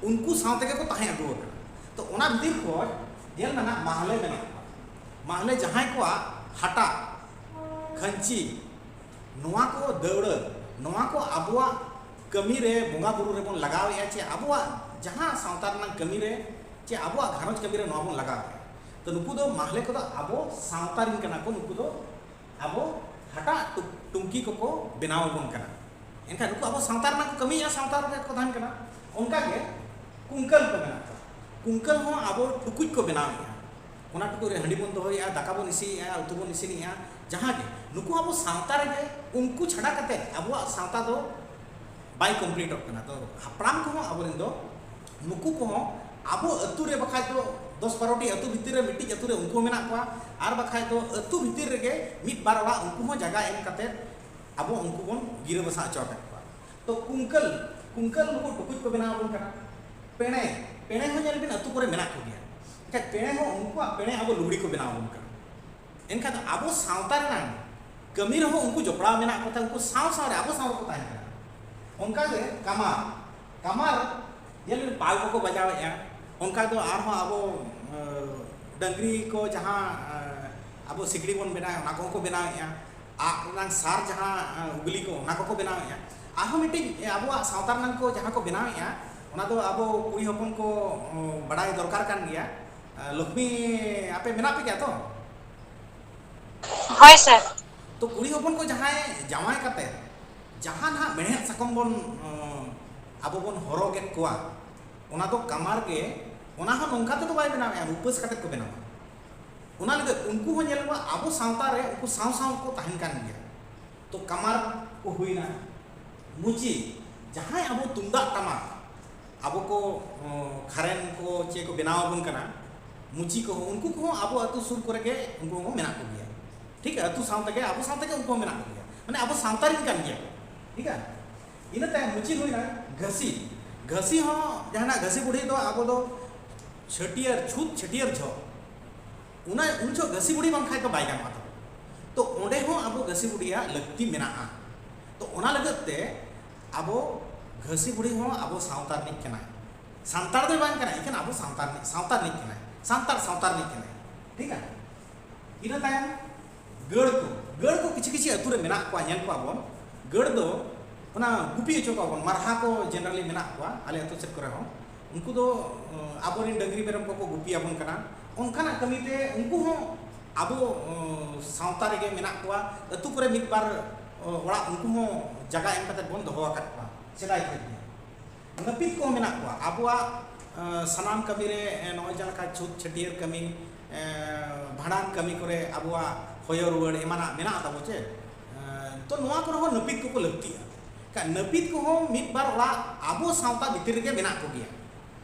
ᱩᱱᱠᱩ ᱥᱟᱶ ᱛᱮᱜᱮ ᱠᱚ ᱛᱟᱦᱮᱸ ᱟᱹᱜᱩ ᱟᱠᱟᱱᱟ᱾ ᱛᱚ ᱚᱱᱟ ᱵᱷᱤᱛᱤᱨ ᱠᱷᱚᱱ ᱧᱮᱞ ᱢᱮ ᱱᱟᱜ ᱢᱟᱦᱞᱮ ᱢᱮᱱᱟᱜ ᱠᱚᱣᱟ᱾ ᱢᱟᱦᱞᱮ ᱡᱟᱦᱟᱸᱭ ᱠᱚᱣᱟᱜ ᱦᱟᱴᱟᱜ, ᱠᱷᱟᱹᱧᱪᱤ, ᱱᱚᱣᱟ ᱠᱚ ᱫᱟᱹᱣᱲᱟᱹ, ᱱᱚᱣᱟ ᱠᱚ ᱟᱵᱚᱣᱟᱜ ᱠᱟᱹᱢᱤ ᱨᱮ, ᱵᱚᱸᱜᱟ ᱵᱩᱨᱩ ᱨᱮᱵᱚᱱ ᱞᱟᱜᱟᱣᱮᱫᱼᱟ, ᱪᱮ ᱟᱵᱚᱣᱟᱜ ᱡᱟᱦᱟᱸ ᱥᱟᱶᱛᱟ ᱨᱮᱱᱟᱜ ᱠᱟᱹᱢᱤ ᱨᱮ, ᱪᱮ ᱟᱵᱚᱣᱟᱜ ᱜᱷᱟᱨᱚᱸᱡᱽ ᱠᱟᱹᱢᱤ ᱨᱮ ᱱᱚᱣᱟ ᱵᱚᱱ ᱞᱟᱜᱟᱣᱮᱫᱼᱟ᱾ ᱛᱚ ᱱᱩᱠᱩ ᱫᱚ ᱢᱟᱦᱞᱮ ᱠᱚᱫᱚ ᱟᱵᱚ ᱥᱟᱶᱛᱟ ᱨᱮᱱ ᱠᱟᱱᱟ ᱠᱚ, ᱱᱩᱠᱩ ᱫᱚ ᱟᱵᱚ ᱦᱟᱴᱟᱜ ᱴᱩ-, ᱴᱩᱝᱠᱤ ᱠᱚᱠᱚ ᱵᱮᱱᱟᱣ ᱟᱵᱚᱱ ᱠᱟᱱᱟ᱾ ᱮᱱᱠᱷᱟᱱ ᱱᱩᱠᱩ ᱟᱵᱚ ᱥᱟᱶᱛᱟ ᱨᱮᱱᱟᱜ ᱠᱚ ᱠᱟᱹᱢᱤᱭᱮᱫᱼᱟ, ᱥᱟᱶᱛᱟ ᱨᱮᱜᱮ ᱠᱚ ᱛᱟᱦᱮᱱ ᱠᱟᱱᱟ᱾ ᱚᱱᱠᱟᱜᱮ ᱠᱩᱝᱠᱟᱹᱞ ᱠᱚ ᱢᱮᱱᱟᱜ ᱠᱚᱣᱟ᱾ ᱠᱩᱝᱠᱟᱹᱞ ᱦᱚᱸ ᱟᱵᱚ ᱴᱩᱠᱩᱡ ᱠᱚ ᱵᱮᱱᱟᱣᱮᱫᱼᱟ, ᱚᱱᱟ ᱴᱩᱠᱩᱡ ᱨᱮ ᱦᱟᱺᱰᱤ ᱵᱚᱱ ᱫᱚᱦᱚᱭᱮᱫᱼᱟ, ᱫᱟᱠᱟ ᱵᱚᱱ ᱤᱥᱤᱱᱮᱫᱼᱟ, ᱩᱛᱩ ᱵᱚᱱ ᱤᱥᱤᱱᱮᱫᱼᱟ, ᱡᱟᱦᱟᱸ ᱜᱮ᱾ ᱱᱩᱠᱩ ᱟᱵᱚ ᱥᱟᱶᱛᱟ ᱨᱮᱜᱮ ᱩᱱᱠᱩ ᱪᱷᱟᱰᱟ ᱠᱟᱛᱮ ᱟᱵᱚᱣᱟᱜ ᱥᱟᱶᱛᱟ ᱫᱚ ᱵᱟᱭ ᱠᱚᱢᱯᱞᱤᱴᱚᱜ ᱠᱟᱱᱟ᱾ ᱛᱚ ᱦᱟᱯᱲᱟᱢ ᱠᱚᱦᱚᱸ ᱟᱵᱚᱨᱮᱱ ᱫᱚ, ᱱᱩᱠᱩ ᱠᱚᱦᱚᱸ ᱟᱵᱚ ᱟᱹᱛᱩ ᱨᱮ, ᱵᱟᱠᱷᱟᱡ ᱫᱚ ᱫᱚᱥ ᱵᱟᱨᱚ ᱴᱤ ᱟᱹᱛᱩ ᱵᱷᱤᱛᱤᱨ ᱨᱮ ᱢᱤᱫᱴᱤᱡ ᱟᱹᱛᱩ ᱨᱮ ᱩᱱᱠᱩ ᱦᱚᱸ ᱢᱮᱱᱟᱜ ᱠᱚᱣᱟ, ᱟᱨ ᱵᱟᱠᱷᱟᱡ ᱫᱚ ᱟᱹᱛᱩ ᱵᱷᱤᱛᱤᱨ ᱨᱮᱜᱮ ᱢᱤᱫ ᱵᱟᱨ ᱚᱲᱟᱜ ᱩᱱᱠᱩ ᱦᱚᱸ ᱡᱟᱭᱜᱟ ᱮᱢ ᱠᱟᱛᱮ ᱟᱵᱚ ᱩᱱᱠᱩ ᱵᱚᱱ ᱜᱤᱨᱟᱹ ᱵᱟᱥᱟ ᱦᱚᱪᱚ ᱟᱠᱟᱫ ᱠᱚᱣᱟ᱾ ᱛᱚ ᱠᱩᱝᱠᱟᱹᱞ, ᱠᱩᱝᱠᱟᱹᱞ ᱱᱩᱠᱩ ᱴᱩᱠᱩᱡ ᱠᱚ ᱵᱮᱱᱟᱣ ᱟᱵᱚᱱ ᱠᱟᱱᱟ᱾ ᱯᱮᱬᱮ, ᱯᱮᱬᱮ ᱦᱚᱸ ᱧᱮᱞ ᱵᱤᱱ ᱟᱹᱛᱩ ᱠᱚᱨᱮ ᱢᱮᱱᱟᱜ ᱠᱚᱜᱮᱭᱟ᱾ ᱮᱱᱠᱷᱟᱱ ᱯᱮᱬᱮ ᱦᱚᱸ, ᱩᱱᱠᱩᱣᱟᱜ ᱯᱮᱬᱮ ᱟᱵᱚ ᱞᱩᱜᱽᱲᱤ ᱠᱚ ᱵᱮᱱᱟᱣ ᱟᱵᱚᱱ ᱠᱟᱱᱟ᱾ ᱮᱱᱠᱷᱟᱱ ᱫᱚ ᱟᱵᱚ ᱥᱟᱶᱛᱟ ᱨᱮᱱᱟᱜ ᱠᱟᱹᱢᱤ ᱨᱮᱦᱚᱸ ᱩᱱᱠᱩ ᱡᱚᱯᱲᱟᱣ ᱢᱮᱱᱟᱜ ᱠᱚᱛᱟ, ᱩᱱᱠᱩ ᱥᱟᱶ ᱥᱟᱶ ᱨᱮ ᱟᱵᱚ ᱥᱟᱶ ᱨᱮᱠᱚ ᱛᱟᱦᱮᱱ ᱠᱟᱱᱟ᱾ ᱚᱱᱠᱟᱜᱮ ᱠᱟᱢᱟᱨ, ᱠᱟᱢᱟᱨ ᱧᱮᱞ ᱵᱤᱱ ᱯᱟᱞ ᱠᱚᱠᱚ ᱵᱟᱡᱟᱣᱮᱫᱼᱟ᱾ ᱚᱱᱠᱟ ᱫᱚ ᱟᱨᱦᱚᱸ ᱟᱵᱚ, ᱮ, ᱰᱟᱹᱝᱨᱤ ᱠᱚ ᱡᱟᱦᱟᱸ, ᱮ, ᱟᱵᱚ ᱥᱤᱠᱲᱤ ᱵᱚᱱ ᱵᱮᱱᱟᱣᱮᱫᱼᱟ, ᱚᱱᱟ ᱠᱚᱦᱚᱸ ᱠᱚ ᱵᱮᱱᱟᱣᱮᱫᱼᱟ᱾ ᱟᱜ ᱨᱮᱱᱟᱜ ᱥᱟᱨ ᱡᱟᱦᱟᱸ, ᱮ, ᱩᱜᱽᱞᱤ ᱠᱚ, ᱚᱱᱟ ᱠᱚᱠᱚ ᱵᱮᱱᱟᱣᱮᱫᱼᱟ᱾ ᱟᱨᱦᱚᱸ ᱢᱤᱫᱴᱤᱡ, ᱮ, ᱟᱵᱚᱣᱟᱜ ᱥᱟᱶᱛᱟ ᱨᱮᱱᱟᱜ ᱠᱚ ᱡᱟᱦᱟᱸ ᱠᱚ ᱵᱮᱱᱟᱣᱮᱫᱼᱟ, ᱚᱱᱟ ᱫᱚ ᱟᱵᱚ ᱠᱩᱲᱤ ᱦᱚᱯᱚᱱ ᱠᱚ, ᱚ, ᱵᱟᱰᱟᱭ ᱫᱚᱨᱠᱟᱨ ᱠᱟᱱ ᱜᱮᱭᱟ᱾ ᱮ, ᱞᱚᱠᱷᱢᱤ, ᱟᱯᱮ ᱢᱮᱱᱟᱜ ᱯᱮ ᱜᱮᱭᱟ ᱛᱚ? ᱦᱳᱭ ᱥᱟᱨ᱾ ᱛᱚ ᱠᱩᱲᱤ ᱦᱚᱯᱚᱱ ᱠᱚ ᱡᱟᱦᱟᱸᱭ ᱡᱟᱶᱟᱭ ᱠᱟᱛᱮ ᱡᱟᱦᱟᱸ ᱱᱟᱦᱟᱜ ᱢᱮᱲᱦᱮᱫ ᱥᱟᱠᱚᱢ ᱵᱚᱱ, ᱚ, ᱟᱵᱚ ᱵᱚᱱ ᱦᱚᱨᱚᱜᱮᱫ ᱠᱚᱣᱟ, ᱚᱱᱟ ᱫᱚ ᱠᱟᱢᱟᱨ ᱜᱮ, ᱚᱱᱟ ᱦᱚᱸ ᱱᱚᱝᱠᱟ ᱛᱮᱫᱚ ᱵᱟᱭ ᱵᱮᱱᱟᱣᱮᱫᱼᱟ, ᱩᱯᱟᱹᱥ ᱠᱟᱛᱮ ᱠᱚ ᱵᱮᱱᱟᱣᱟ᱾ ᱚᱱᱟ ᱞᱟᱹᱜᱤᱫ ᱩᱱᱠᱩ ᱦᱚᱸ ᱧᱮᱞ ᱠᱚᱣᱟ ᱟᱵᱚ ᱥᱟᱶᱛᱟ ᱨᱮ ᱩᱱᱠᱩ ᱥᱟᱶ ᱥᱟᱶ ᱠᱚ ᱛᱟᱦᱮᱱ ᱠᱟᱱ ᱜᱮᱭᱟ᱾ ᱛᱚ ᱠᱟᱢᱟᱨ ᱠᱚ ᱦᱩᱭᱱᱟ, ᱢᱩᱪᱤ, ᱡᱟᱦᱟᱸᱭ ᱟᱵᱚ ᱛᱩᱢᱫᱟᱜ ᱴᱟᱢᱟᱠ ᱟᱵᱚ ᱠᱚ, ᱚ, ᱠᱷᱟᱨᱮᱱ ᱠᱚ ᱪᱮᱫ ᱠᱚ ᱵᱮᱱᱟᱣ ᱟᱵᱚᱱ ᱠᱟᱱᱟ, ᱢᱩᱪᱤ ᱠᱚᱦᱚᱸ, ᱩᱱᱠᱩ ᱠᱚᱦᱚᱸ ᱟᱵᱚ ᱟᱹᱛᱩ ᱥᱩᱨ ᱠᱚᱨᱮ ᱜᱮ ᱩᱱᱠᱩ ᱦᱚᱸ ᱢᱮᱱᱟᱜ ᱠᱚᱜᱮᱭᱟ᱾ ᱴᱷᱤᱠ, ᱟᱹᱛᱩ ᱥᱟᱶ ᱛᱮᱜᱮ, ᱟᱵᱚ ᱥᱟᱶ ᱛᱮᱜᱮ ᱩᱱᱠᱩ ᱦᱚᱸ ᱢᱮᱱᱟᱜ ᱠᱚᱜᱮᱭᱟ, ᱢᱟᱱᱮ ᱟᱵᱚ ᱥᱟᱶᱛᱟ ᱨᱮᱱ ᱠᱟᱱ ᱜᱮᱭᱟ ᱠᱚ᱾ ᱴᱷᱤᱠ ᱟ? ᱤᱱᱟᱹ ᱛᱟᱭᱚᱢ ᱢᱩᱪᱤ ᱦᱩᱭᱱᱟ ᱜᱷᱟᱹᱥᱤ᱾ ᱜᱷᱟᱹᱥᱤ ᱦᱚᱸ ᱡᱟᱦᱟᱱᱟᱜ ᱜᱷᱟᱹᱥᱤ ᱵᱩᱰᱷᱤ ᱫᱚ ᱟᱵᱚ ᱫᱚ ᱪᱷᱟᱹᱴᱭᱟᱹᱨ, ᱪᱷᱩᱛ ᱪᱷᱟᱹᱴᱭᱟᱹᱨ ᱡᱚᱦᱚᱜ, ᱚᱱᱟ ᱩᱱ ᱡᱚᱦᱚᱜ ᱜᱷᱟᱹᱥᱤ ᱵᱩᱰᱷᱤ ᱵᱟᱝᱠᱷᱟᱡ ᱫᱚ ᱵᱟᱭ ᱜᱟᱱᱚᱜᱼᱟ᱾ ᱛᱚ, ᱛᱚ ᱚᱸᱰᱮ ᱦᱚᱸ ᱟᱵᱚ ᱜᱷᱟᱹᱥᱤ ᱵᱩᱰᱷᱤᱭᱟᱜ ᱞᱟᱹᱠᱛᱤ ᱢᱮᱱᱟᱜᱼᱟ᱾ ᱛᱚ ᱚᱱᱟ ᱞᱟᱹᱜᱤᱫ ᱛᱮ ᱟᱵᱚ ᱜᱷᱟᱹᱥᱤ ᱵᱩᱰᱷᱤ ᱦᱚᱸ ᱟᱵᱚ ᱥᱟᱶᱛᱟ ᱨᱤᱱᱤᱡ ᱠᱟᱱᱟᱭ᱾ ᱥᱟᱱᱛᱟᱲ ᱫᱚᱭ ᱵᱟᱝ ᱠᱟᱱᱟ, ᱮᱠᱷᱮᱱ ᱟᱵᱚ ᱥᱟᱱᱛᱟᱲ ᱨᱤᱱᱤᱡ, ᱥᱟᱶᱛᱟ ᱨᱤᱱᱤᱡ ᱠᱟᱱᱟᱭ, ᱥᱟᱱᱛᱟᱲ ᱥᱟᱶᱛᱟ ᱨᱤᱱᱤᱡ ᱠᱟᱱᱟᱭ᱾ ᱴᱷᱤᱠ ᱜᱮᱭᱟ? ᱤᱱᱟᱹ ᱛᱟᱭᱚᱢ ᱜᱟᱹᱲ ᱠᱚ, ᱜᱟᱹᱲ ᱠᱚ ᱠᱤᱪᱷᱩ ᱠᱤᱪᱷᱩ ᱟᱹᱛᱩ ᱨᱮ ᱢᱮᱱᱟᱜ ᱠᱚᱣᱟ, ᱧᱮᱞ ᱠᱚᱣᱟ ᱵᱚᱱ᱾ ᱜᱟᱹᱲ ᱫᱚ ᱚᱱᱟ ᱜᱩᱯᱤ ᱦᱚᱪᱚ ᱠᱚᱣᱟ ᱵᱚᱱ, ᱢᱟᱨᱦᱟ ᱠᱚ generally ᱢᱮᱱᱟᱜ ᱠᱚᱣᱟ ᱟᱞᱮ ᱟᱹᱛᱩ ᱥᱮᱫ ᱠᱚᱨᱮ ᱦᱚᱸ᱾ ᱩᱱᱠᱩ ᱫᱚ ᱟᱵᱚᱨᱮᱱ ᱰᱟᱹᱝᱨᱤ ᱢᱮᱨᱚᱢ ᱠᱚᱠᱚ ᱜᱩᱯᱤᱭᱟᱵᱚᱱ ᱠᱟᱱᱟ᱾ ᱚᱱᱠᱟᱱᱟᱜ ᱠᱟᱹᱢᱤ ᱛᱮ ᱩᱱᱠᱩ ᱦᱚᱸ ᱟᱵᱚ ᱥᱟᱶᱛᱟ ᱨᱮᱜᱮ ᱢᱮᱱᱟᱜ ᱠᱚᱣᱟ᱾ ᱟᱹᱛᱩ ᱠᱚᱨᱮ ᱢᱤᱫ ᱵᱟᱨ ᱚᱲᱟᱜ ᱩᱱᱠᱩ ᱦᱚᱸ ᱡᱟᱭᱜᱟ ᱮᱢ ᱠᱟᱛᱮ ᱵᱚᱱ ᱫᱚᱦᱚ ᱟᱠᱟᱫ ᱠᱚᱣᱟ ᱥᱮᱫᱟᱭ ᱠᱷᱚᱱ ᱜᱮ᱾ ᱱᱟᱹᱯᱤᱛ ᱠᱚᱦᱚᱸ ᱢᱮᱱᱟᱜ ᱠᱚᱣᱟ᱾ ᱟᱵᱚᱣᱟᱜ ᱥᱟᱱᱟᱢ ᱠᱟᱹᱢᱤ ᱨᱮ, ᱱᱚᱜᱼᱚᱭ ᱡᱟᱦᱟᱸ ᱞᱮᱠᱟ ᱪᱷᱩᱛ ᱪᱷᱟᱹᱴᱭᱟᱹᱨ ᱠᱟᱹᱢᱤ, ᱵᱷᱟᱸᱰᱟᱱ ᱠᱟᱹᱢᱤ ᱠᱚᱨᱮ ᱟᱵᱚᱣᱟᱜ ᱦᱚᱭᱚ ᱨᱩᱣᱟᱹᱲ ᱮᱢᱟᱱᱟᱜ ᱢᱮᱱᱟᱜ ᱛᱟᱵᱚ ᱪᱮ᱾ ᱛᱚ ᱱᱚᱣᱟ ᱠᱚᱨᱮ ᱦᱚᱸ ᱱᱟᱹᱯᱤᱛ ᱠᱚᱠᱚ ᱞᱟᱹᱠᱛᱤᱜᱼᱟ᱾ ᱱᱟᱹᱯᱤᱛ ᱠᱚᱦᱚᱸ ᱢᱤᱫ ᱵᱟᱨ ᱚᱲᱟᱜ ᱟᱵᱚ ᱥᱟᱶᱛᱟ ᱵᱷᱤᱛᱤᱨ ᱨᱮᱜᱮ ᱢᱮᱱᱟᱜ ᱠᱚᱜᱮᱭᱟ᱾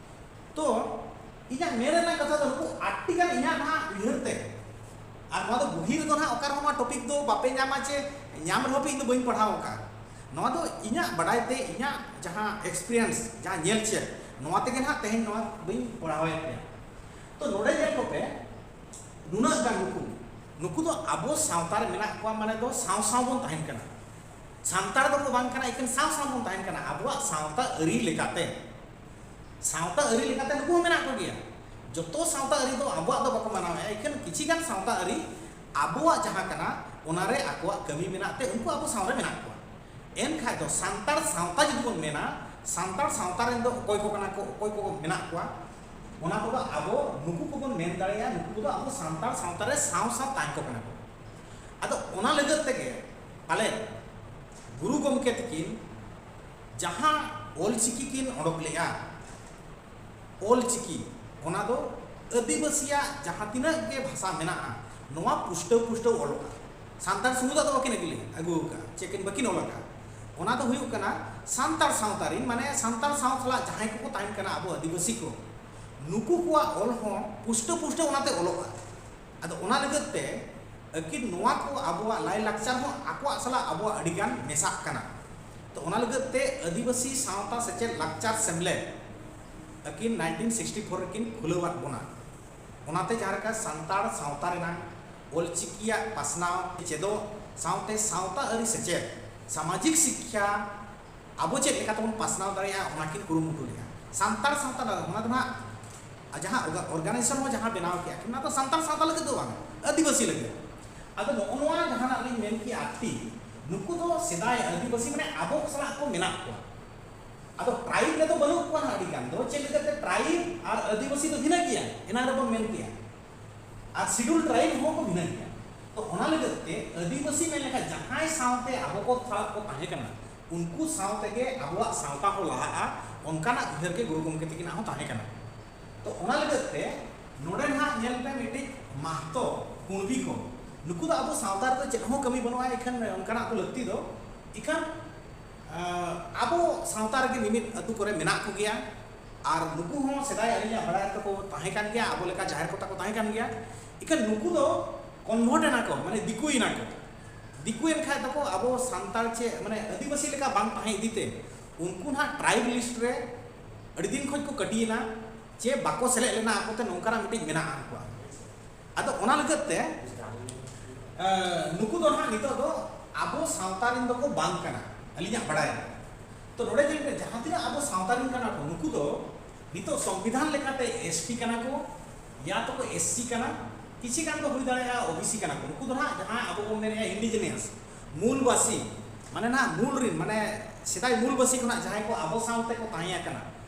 ᱛᱚ ᱤᱧᱟᱹᱜ ᱢᱮᱱ ᱨᱮᱱᱟᱜ ᱠᱟᱛᱷᱟ ᱫᱚ ᱱᱩᱠᱩ ᱟᱴᱴᱤ ᱜᱟᱱ ᱤᱧᱟᱹᱜ ᱱᱟᱦᱟᱜ ᱩᱭᱦᱟᱹᱨ ᱛᱮ, ᱟᱨ ᱱᱚᱣᱟ ᱫᱚ ᱵᱩᱦᱤ ᱨᱮᱫᱚ ᱱᱟᱦᱟᱜ ᱚᱠᱟ ᱨᱮᱦᱚᱸ ᱱᱚᱣᱟ topic ᱫᱚ ᱵᱟᱯᱮ ᱧᱟᱢᱟ ᱪᱮ ᱧᱟᱢ ᱨᱮᱦᱚᱸ ᱯᱮ, ᱤᱧ ᱫᱚ ᱵᱟᱹᱧ ᱯᱟᱲᱦᱟᱣ ᱟᱠᱟᱫᱼᱟ᱾ ᱱᱚᱣᱟ ᱫᱚ ᱤᱧᱟᱹᱜ ᱵᱟᱰᱟᱭ ᱛᱮ, ᱤᱧᱟᱹᱜ ᱡᱟᱦᱟᱸ experience, ᱡᱟᱦᱟᱸ ᱧᱮᱞ ᱪᱮᱫ, ᱱᱚᱣᱟ ᱛᱮᱜᱮ ᱱᱟᱦᱟᱜ ᱛᱮᱦᱮᱧ ᱱᱚᱣᱟ ᱫᱚᱧ ᱯᱟᱲᱦᱟᱣᱮᱫ ᱯᱮᱭᱟ᱾ ᱛᱚ ᱱᱚᱰᱮ ᱧᱮᱞ ᱠᱚᱯᱮ, ᱱᱩᱱᱟᱹᱜ ᱜᱟᱱ ᱱᱩᱠᱩ, ᱱᱩᱠᱩ ᱫᱚ ᱟᱵᱚ ᱥᱟᱶᱛᱟ ᱨᱮ ᱢᱮᱱᱟᱜ ᱠᱚᱣᱟ, ᱢᱟᱱᱮ ᱫᱚ ᱥᱟᱶ ᱥᱟᱶ ᱵᱚᱱ ᱛᱟᱦᱮᱱ ᱠᱟᱱᱟ᱾ ᱥᱟᱱᱛᱟᱲ ᱫᱚᱠᱚ ᱵᱟᱝ ᱠᱟᱱᱟ, ᱮᱠᱷᱮᱱ ᱥᱟᱶ ᱥᱟᱶ ᱵᱚᱱ ᱛᱟᱦᱮᱱ ᱠᱟᱱᱟ ᱟᱵᱚᱣᱟᱜ ᱥᱟᱶᱛᱟ ᱟᱹᱨᱤ ᱞᱮᱠᱟᱛᱮ᱾ ᱥᱟᱶᱛᱟ ᱟᱹᱨᱤ ᱞᱮᱠᱟᱛᱮ ᱱᱩᱠᱩ ᱦᱚᱸ ᱢᱮᱱᱟᱜ ᱠᱚᱜᱮᱭᱟ᱾ ᱡᱚᱛᱚ ᱥᱟᱶᱛᱟ ᱟᱹᱨᱤ ᱫᱚ ᱟᱵᱚᱣᱟᱜ ᱫᱚ ᱵᱟᱠᱚ ᱢᱟᱱᱟᱣᱮᱫᱼᱟ, ᱮᱠᱷᱮᱱ ᱠᱤᱪᱷᱤ ᱜᱟᱱ ᱥᱟᱶᱛᱟ ᱟᱹᱨᱤ ᱟᱵᱚᱣᱟᱜ ᱡᱟᱦᱟᱸ ᱠᱟᱱᱟ, ᱚᱱᱟᱨᱮ ᱟᱠᱚᱣᱟᱜ ᱠᱟᱹᱢᱤ ᱢᱮᱱᱟᱜ ᱛᱮ ᱩᱱᱠᱩ ᱟᱵᱚ ᱥᱟᱶ ᱨᱮ ᱢᱮᱱᱟᱜ ᱠᱚᱣᱟ᱾ ᱮᱱᱠᱷᱟᱡ ᱫᱚ ᱥᱟᱱᱛᱟᱲ ᱥᱟᱶᱛᱟ ᱡᱩᱫᱤ ᱵᱚᱱ ᱢᱮᱱᱟ, ᱥᱟᱱᱛᱟᱲ ᱥᱟᱶᱛᱟ ᱨᱮᱱ ᱫᱚ ᱚᱠᱚᱭ ᱠᱚ ᱠᱟᱱᱟ ᱠᱚ, ᱚᱠᱚᱭ ᱠᱚ ᱢᱮᱱᱟᱜ ᱠᱚᱣᱟ, ᱚᱱᱟ ᱠᱚᱫᱚ ᱟᱵᱚ ᱱᱩᱠᱩ ᱠᱚᱵᱚᱱ ᱢᱮᱱ ᱫᱟᱲᱮᱭᱟᱜᱼᱟ, ᱱᱩᱠᱩ ᱠᱚᱫᱚ ᱟᱵᱚ ᱥᱟᱱᱛᱟᱲ ᱥᱟᱶᱛᱟ ᱨᱮ ᱥᱟᱶ ᱥᱟᱶ ᱛᱟᱦᱮᱸ ᱠᱚ ᱠᱟᱱᱟ ᱠᱚ᱾ ᱟᱫᱚ ᱚᱱᱟ ᱞᱟᱹᱜᱤᱫ ᱛᱮᱜᱮ ᱯᱟᱞᱮᱫ ᱜᱩᱨᱩ ᱜᱚᱢᱠᱮ ᱛᱟᱹᱠᱤᱱ ᱡᱟᱦᱟᱸ ᱚᱞᱪᱤᱠᱤ ᱠᱤᱱ ᱚᱰᱚᱠ ᱞᱮᱫᱼᱟ, ᱚᱞᱪᱤᱠᱤ, ᱚᱱᱟ ᱫᱚ ᱟᱹᱫᱤᱵᱟᱹᱥᱤᱭᱟᱜ ᱡᱟᱦᱟᱸ ᱛᱤᱱᱟᱹᱜ ᱜᱮ ᱵᱷᱟᱥᱟ ᱢᱮᱱᱟᱜᱼᱟ, ᱱᱚᱣᱟ ᱯᱩᱥᱴᱟᱹᱣ ᱯᱩᱥᱴᱟᱹᱣ ᱚᱞᱚᱜᱼᱟ᱾ ᱥᱟᱱᱛᱟᱲ ᱥᱩᱢᱩᱝ ᱫᱚ ᱵᱟᱹᱠᱤᱱ ᱟᱹᱜᱩ ᱞᱮᱫ-, ᱟᱹᱜᱩ ᱟᱠᱟᱫᱼᱟ, ᱪᱮᱫ ᱠᱤᱱ ᱵᱟᱹᱠᱤᱱ ᱚᱞ ᱟᱠᱟᱫᱼᱟ᱾ ᱚᱱᱟ ᱫᱚ ᱦᱩᱭᱩᱜ ᱠᱟᱱᱟ ᱥᱟᱱᱛᱟᱲ ᱥᱟᱶᱛᱟ ᱨᱤᱱ, ᱢᱟᱱᱮ ᱥᱟᱱᱛᱟᱲ ᱥᱟᱶ ᱥᱟᱞᱟᱜ ᱡᱟᱦᱟᱸᱭ ᱠᱚᱠᱚ ᱛᱟᱦᱮᱱ ᱠᱟᱱᱟ, ᱟᱵᱚ ᱟᱹᱫᱤᱵᱟᱹᱥᱤ ᱠᱚ, ᱱᱩᱠᱩ ᱠᱚᱣᱟᱜ ᱚᱞ ᱦᱚᱸ ᱯᱩᱥᱴᱟᱹᱣ ᱯᱩᱥᱴᱟᱹᱣ ᱚᱱᱟᱛᱮ ᱚᱞᱚᱜᱼᱟ᱾ ᱟᱫᱚ ᱚᱱᱟ ᱞᱟᱹᱜᱤᱫ ᱛᱮ ᱟᱹᱠᱤᱱ ᱱᱚᱣᱟ ᱠᱚ ᱟᱵᱚᱣᱟᱜ ᱞᱟᱭᱼᱞᱟᱠᱪᱟᱨ ᱦᱚᱸ ᱟᱠᱚᱣᱟᱜ ᱥᱟᱞᱟᱜ ᱟᱵᱚᱣᱟᱜ ᱟᱹᱰᱤ ᱜᱟᱱ ᱢᱮᱥᱟᱜ ᱠᱟᱱᱟ᱾ ᱛᱚ ᱚᱱᱟ ᱞᱟᱹᱜᱤᱫ ᱛᱮ ᱟᱹᱫᱤᱵᱟᱹᱥᱤ ᱥᱟᱶᱛᱟ ᱥᱮᱪᱮᱫ ᱞᱟᱠᱪᱟᱨ ᱥᱮᱢᱞᱮᱫ ᱟᱹᱠᱤᱱ nineteen sixty four ᱨᱮᱠᱤᱱ ᱠᱷᱩᱞᱟᱹᱣᱟᱫ ᱵᱚᱱᱟ᱾ ᱚᱱᱟᱛᱮ ᱡᱟᱦᱟᱸ ᱞᱮᱠᱟ ᱥᱟᱱᱛᱟᱲ ᱥᱟᱶᱛᱟ ᱨᱮᱱᱟᱜ ᱚᱞᱪᱤᱠᱤᱭᱟᱜ ᱯᱟᱥᱱᱟᱣ ᱪᱮᱫᱚᱜ ᱥᱟᱶᱛᱮ ᱥᱟᱶᱛᱟ ᱟᱹᱨᱤ ᱥᱮᱪᱮᱫ, ᱥᱟᱢᱟᱡᱤᱠ ᱥᱤᱠᱠᱷᱟ ᱟᱵᱚ ᱪᱮᱫ ᱞᱮᱠᱟ ᱛᱮᱵᱚᱱ ᱯᱟᱥᱱᱟᱣ ᱫᱟᱲᱮᱭᱟᱜᱼᱟ, ᱚᱱᱟ ᱠᱤᱱ ᱠᱩᱨᱩᱢᱩᱴᱩ ᱞᱮᱫᱼᱟ᱾ ᱥᱟᱱᱛᱟᱲ ᱥᱟᱶᱛᱟ ᱞᱟᱹᱜᱤᱫ, ᱚᱱᱟ ᱫᱚ ᱱᱟᱦᱟᱜ ᱡᱟᱦᱟᱸ ᱚᱨᱜᱟᱱᱟᱭᱡᱮᱥᱚᱱ ᱦᱚᱸ ᱡᱟᱦᱟᱸ ᱵᱮᱱᱟᱣ ᱠᱮᱜᱼᱟ ᱠᱤᱱ, ᱚᱱᱟ ᱫᱚ ᱥᱟᱱᱛᱟᱲ ᱥᱟᱶᱛᱟ ᱞᱟᱹᱜᱤᱫ ᱫᱚ ᱵᱟᱝ, ᱟᱹᱫᱤᱵᱟᱹᱥᱤ ᱞᱟᱹᱜᱤᱫ᱾ ᱟᱫᱚ ᱱᱚᱜᱼᱚ ᱱᱚᱣᱟ ᱡᱟᱦᱟᱱᱟᱜ ᱞᱤᱧ ᱢᱮᱱ ᱠᱮᱜᱼᱟ ᱟᱴᱴᱤ, ᱱᱩᱠᱩ ᱫᱚ ᱥᱮᱫᱟᱭ ᱟᱹᱫᱤᱵᱟᱹᱥᱤ, ᱢᱟᱱᱮ ᱟᱵᱚ ᱥᱟᱞᱟᱜ ᱠᱚ ᱢᱮᱱᱟᱜ ᱠᱚᱣᱟ᱾ ᱟᱫᱚ ᱴᱨᱟᱭᱤᱵᱽ ᱨᱮᱫᱚ ᱵᱟᱹᱱᱩᱜ ᱠᱚᱣᱟ ᱱᱟᱦᱟᱜ ᱟᱹᱰᱤ ᱜᱟᱱ ᱫᱚ᱾ ᱪᱮᱫ ᱞᱮᱠᱟᱛᱮ ᱴᱨᱟᱭᱤᱵᱽ ᱟᱨ ᱟᱹᱫᱤᱵᱟᱹᱥᱤ ᱫᱚ ᱵᱷᱤᱱᱟᱹ ᱜᱮᱭᱟ, ᱮᱱᱟᱝ ᱨᱮᱵᱚᱱ ᱢᱮᱱ ᱠᱮᱜᱼᱟ᱾ ᱟᱨ ᱥᱤᱰᱩᱞ ᱴᱨᱟᱭᱤᱵᱽ ᱦᱚᱸ ᱠᱚ ᱵᱷᱤᱱᱟᱹ ᱜᱮᱭᱟ᱾ ᱛᱚ ᱚᱱᱟ ᱞᱟᱹᱜᱤᱫ ᱛᱮ ᱟᱹᱫᱤᱵᱟᱹᱥᱤ ᱢᱮᱱ ᱞᱮᱠᱷᱟᱱ ᱡᱟᱦᱟᱸᱭ ᱥᱟᱶᱛᱮ ᱟᱵᱚ ᱠᱚ ᱥᱟᱞᱟᱜ ᱠᱚ ᱛᱟᱦᱮᱸ ᱠᱟᱱᱟ, ᱩᱱᱠᱩ ᱥᱟᱶ ᱛᱮᱜᱮ ᱟᱵᱚᱣᱟᱜ ᱥᱟᱶᱛᱟ ᱦᱚᱸ ᱞᱟᱦᱟᱜᱼᱟ, ᱚᱱᱠᱟᱱᱟᱜ ᱩᱭᱦᱟᱹᱨ ᱜᱮ ᱜᱩᱨᱩ ᱜᱚᱢᱠᱮ ᱛᱟᱹᱠᱤᱱᱟᱜ ᱦᱚᱸ ᱛᱟᱦᱮᱸ ᱠᱟᱱᱟ᱾ ᱛᱚ ᱚᱱᱟ ᱞᱟᱹᱜᱤᱫ ᱛᱮ ᱱᱚᱰᱮ ᱱᱟᱦᱟᱜ ᱧᱮᱞ ᱯᱮ, ᱢᱤᱫᱴᱤᱡ ᱢᱟᱦᱛᱚ ᱠᱩᱬᱵᱤ ᱠᱚ, ᱱᱩᱠᱩ ᱫᱚ ᱟᱵᱚ ᱥᱟᱶᱛᱟ ᱨᱮᱫᱚ ᱪᱮᱫ ᱦᱚᱸ ᱠᱟᱹᱢᱤ ᱵᱟᱹᱱᱩᱜᱼᱟ, ᱮᱱᱠᱷᱟᱱ ᱚᱱᱠᱟᱱᱟᱜ ᱫᱚ ᱞᱟᱹᱠᱛᱤ ᱫᱚ᱾ ᱮᱱᱠᱷᱟᱱ ᱟᱸ, ᱟᱵᱚ ᱥᱟᱶᱛᱟ ᱨᱮᱜᱮ ᱢᱤᱢᱤᱫ ᱟᱹᱛᱩ ᱠᱚᱨᱮ ᱢᱮᱱᱟᱜ ᱠᱚᱜᱮᱭᱟ᱾ ᱟᱨ ᱱᱩᱠᱩ ᱦᱚᱸ ᱥᱮᱫᱟᱭ ᱟᱹᱞᱤᱧᱟᱜ ᱵᱟᱲᱟᱭ ᱨᱮᱫᱚ ᱠᱚ ᱛᱟᱦᱮᱸ ᱠᱟᱱ ᱜᱮᱭᱟ, ᱟᱵᱚ ᱞᱮᱠᱟ ᱡᱟᱦᱮᱨ ᱠᱚ ᱛᱟᱠᱚ ᱛᱟᱦᱮᱸ ᱠᱟᱱ ᱜᱮᱭᱟ᱾ ᱤᱠᱷᱟᱹᱱ ᱱᱩᱠᱩ ᱫᱚ ᱠᱚᱱᱵᱷᱟᱨᱴ ᱮᱱᱟ ᱠᱚ, ᱢᱟᱱᱮ ᱫᱤᱠᱩᱭᱮᱱᱟ ᱠᱚ᱾ ᱫᱤᱠᱩᱭᱮᱱ ᱠᱷᱟᱡ ᱫᱚᱠᱚ ᱟᱵᱚ ᱥᱟᱱᱛᱟᱲ ᱪᱮ ᱢᱟᱱᱮ ᱟᱹᱫᱤᱵᱟᱹᱥᱤ ᱞᱮᱠᱟ ᱵᱟᱝ ᱛᱟᱦᱮᱸ ᱤᱫᱤ ᱛᱮ ᱩᱱᱠᱩ ᱱᱟᱦᱟᱜ ᱴᱨᱟᱭᱤᱵᱽ ᱞᱤᱥᱴ ᱨᱮ ᱟᱹᱰᱤ ᱫᱤᱱ ᱠᱷᱚᱱ ᱠᱚ ᱠᱟᱹᱴᱤᱭᱮᱱᱟ, ᱪᱮ ᱵᱟᱠᱚ ᱥᱮᱞᱮᱫ ᱞᱮᱱᱟ ᱟᱠᱚᱛᱮ, ᱱᱚᱝᱠᱟᱱᱟᱜ ᱢᱤᱫᱴᱤᱡ ᱢᱮᱱᱟᱜᱼᱟ ᱩᱱᱠᱩᱣᱟᱜ᱾ ᱟᱫᱚ ᱚᱱᱟ ᱞᱟᱹᱜᱤᱫ ᱛᱮ, ᱮ, ᱱᱩᱠᱩ ᱫᱚ ᱱᱟᱦᱟᱜ ᱱᱤᱛᱚᱜ ᱫᱚ ᱟᱵᱚ ᱥᱟᱶᱛᱟ ᱨᱮᱱ ᱫᱚᱠᱚ ᱵᱟᱝ ᱠᱟᱱᱟ, ᱟᱹᱞᱤᱧᱟᱜ ᱵᱟᱲᱟᱭ ᱨᱮ᱾ ᱛᱚ ᱱᱚᱰᱮ ᱧᱮᱞ ᱯᱮ, ᱡᱟᱦᱟᱸ ᱛᱤᱱᱟᱹᱜ ᱟᱵᱚ ᱥᱟᱶᱛᱟ ᱨᱮᱱ ᱠᱟᱱᱟ ᱠᱚ, ᱱᱩᱠᱩ ᱫᱚ ᱱᱤᱛᱚᱜ ᱥᱚᱝᱵᱤᱫᱷᱟᱱ ᱞᱮᱠᱟᱛᱮ ᱮᱥ ᱴᱤ ᱠᱟᱱᱟ ᱠᱚ, ᱭᱟ ᱛᱚᱠᱚ ᱮᱥ ᱥᱤ ᱠᱟᱱᱟ, ᱠᱤᱪᱷᱤ ᱜᱟᱱ ᱫᱚ ᱦᱩᱭ ᱫᱟᱲᱮᱭᱟᱜᱼᱟ ᱳ ᱵᱤ ᱥᱤ ᱠᱟᱱᱟ ᱠᱚ᱾ ᱱᱩᱠᱩ ᱫᱚ ᱱᱟᱦᱟᱜ ᱡᱟᱦᱟᱸ ᱟᱵᱚ ᱵᱚᱱ ᱢᱮᱱᱮᱫᱼᱟ ᱤᱱᱰᱤᱡᱤᱱᱤᱭᱟᱥ, ᱢᱩᱞᱵᱟᱥᱤ, ᱢᱟᱱᱮ ᱱᱟᱦᱟᱜ ᱢᱩᱞ ᱨᱤᱱ, ᱢᱟᱱᱮ ᱥᱮᱫᱟᱭ ᱢᱩᱞᱵᱟᱥᱤ ᱠᱷᱚᱱᱟᱜ ᱡᱟᱦᱟᱸᱭ ᱠᱚ ᱟᱵᱚ ᱥᱟᱶᱛᱮ ᱠᱚ ᱛᱟᱦᱮᱸ ᱟᱠᱟᱱᱟ,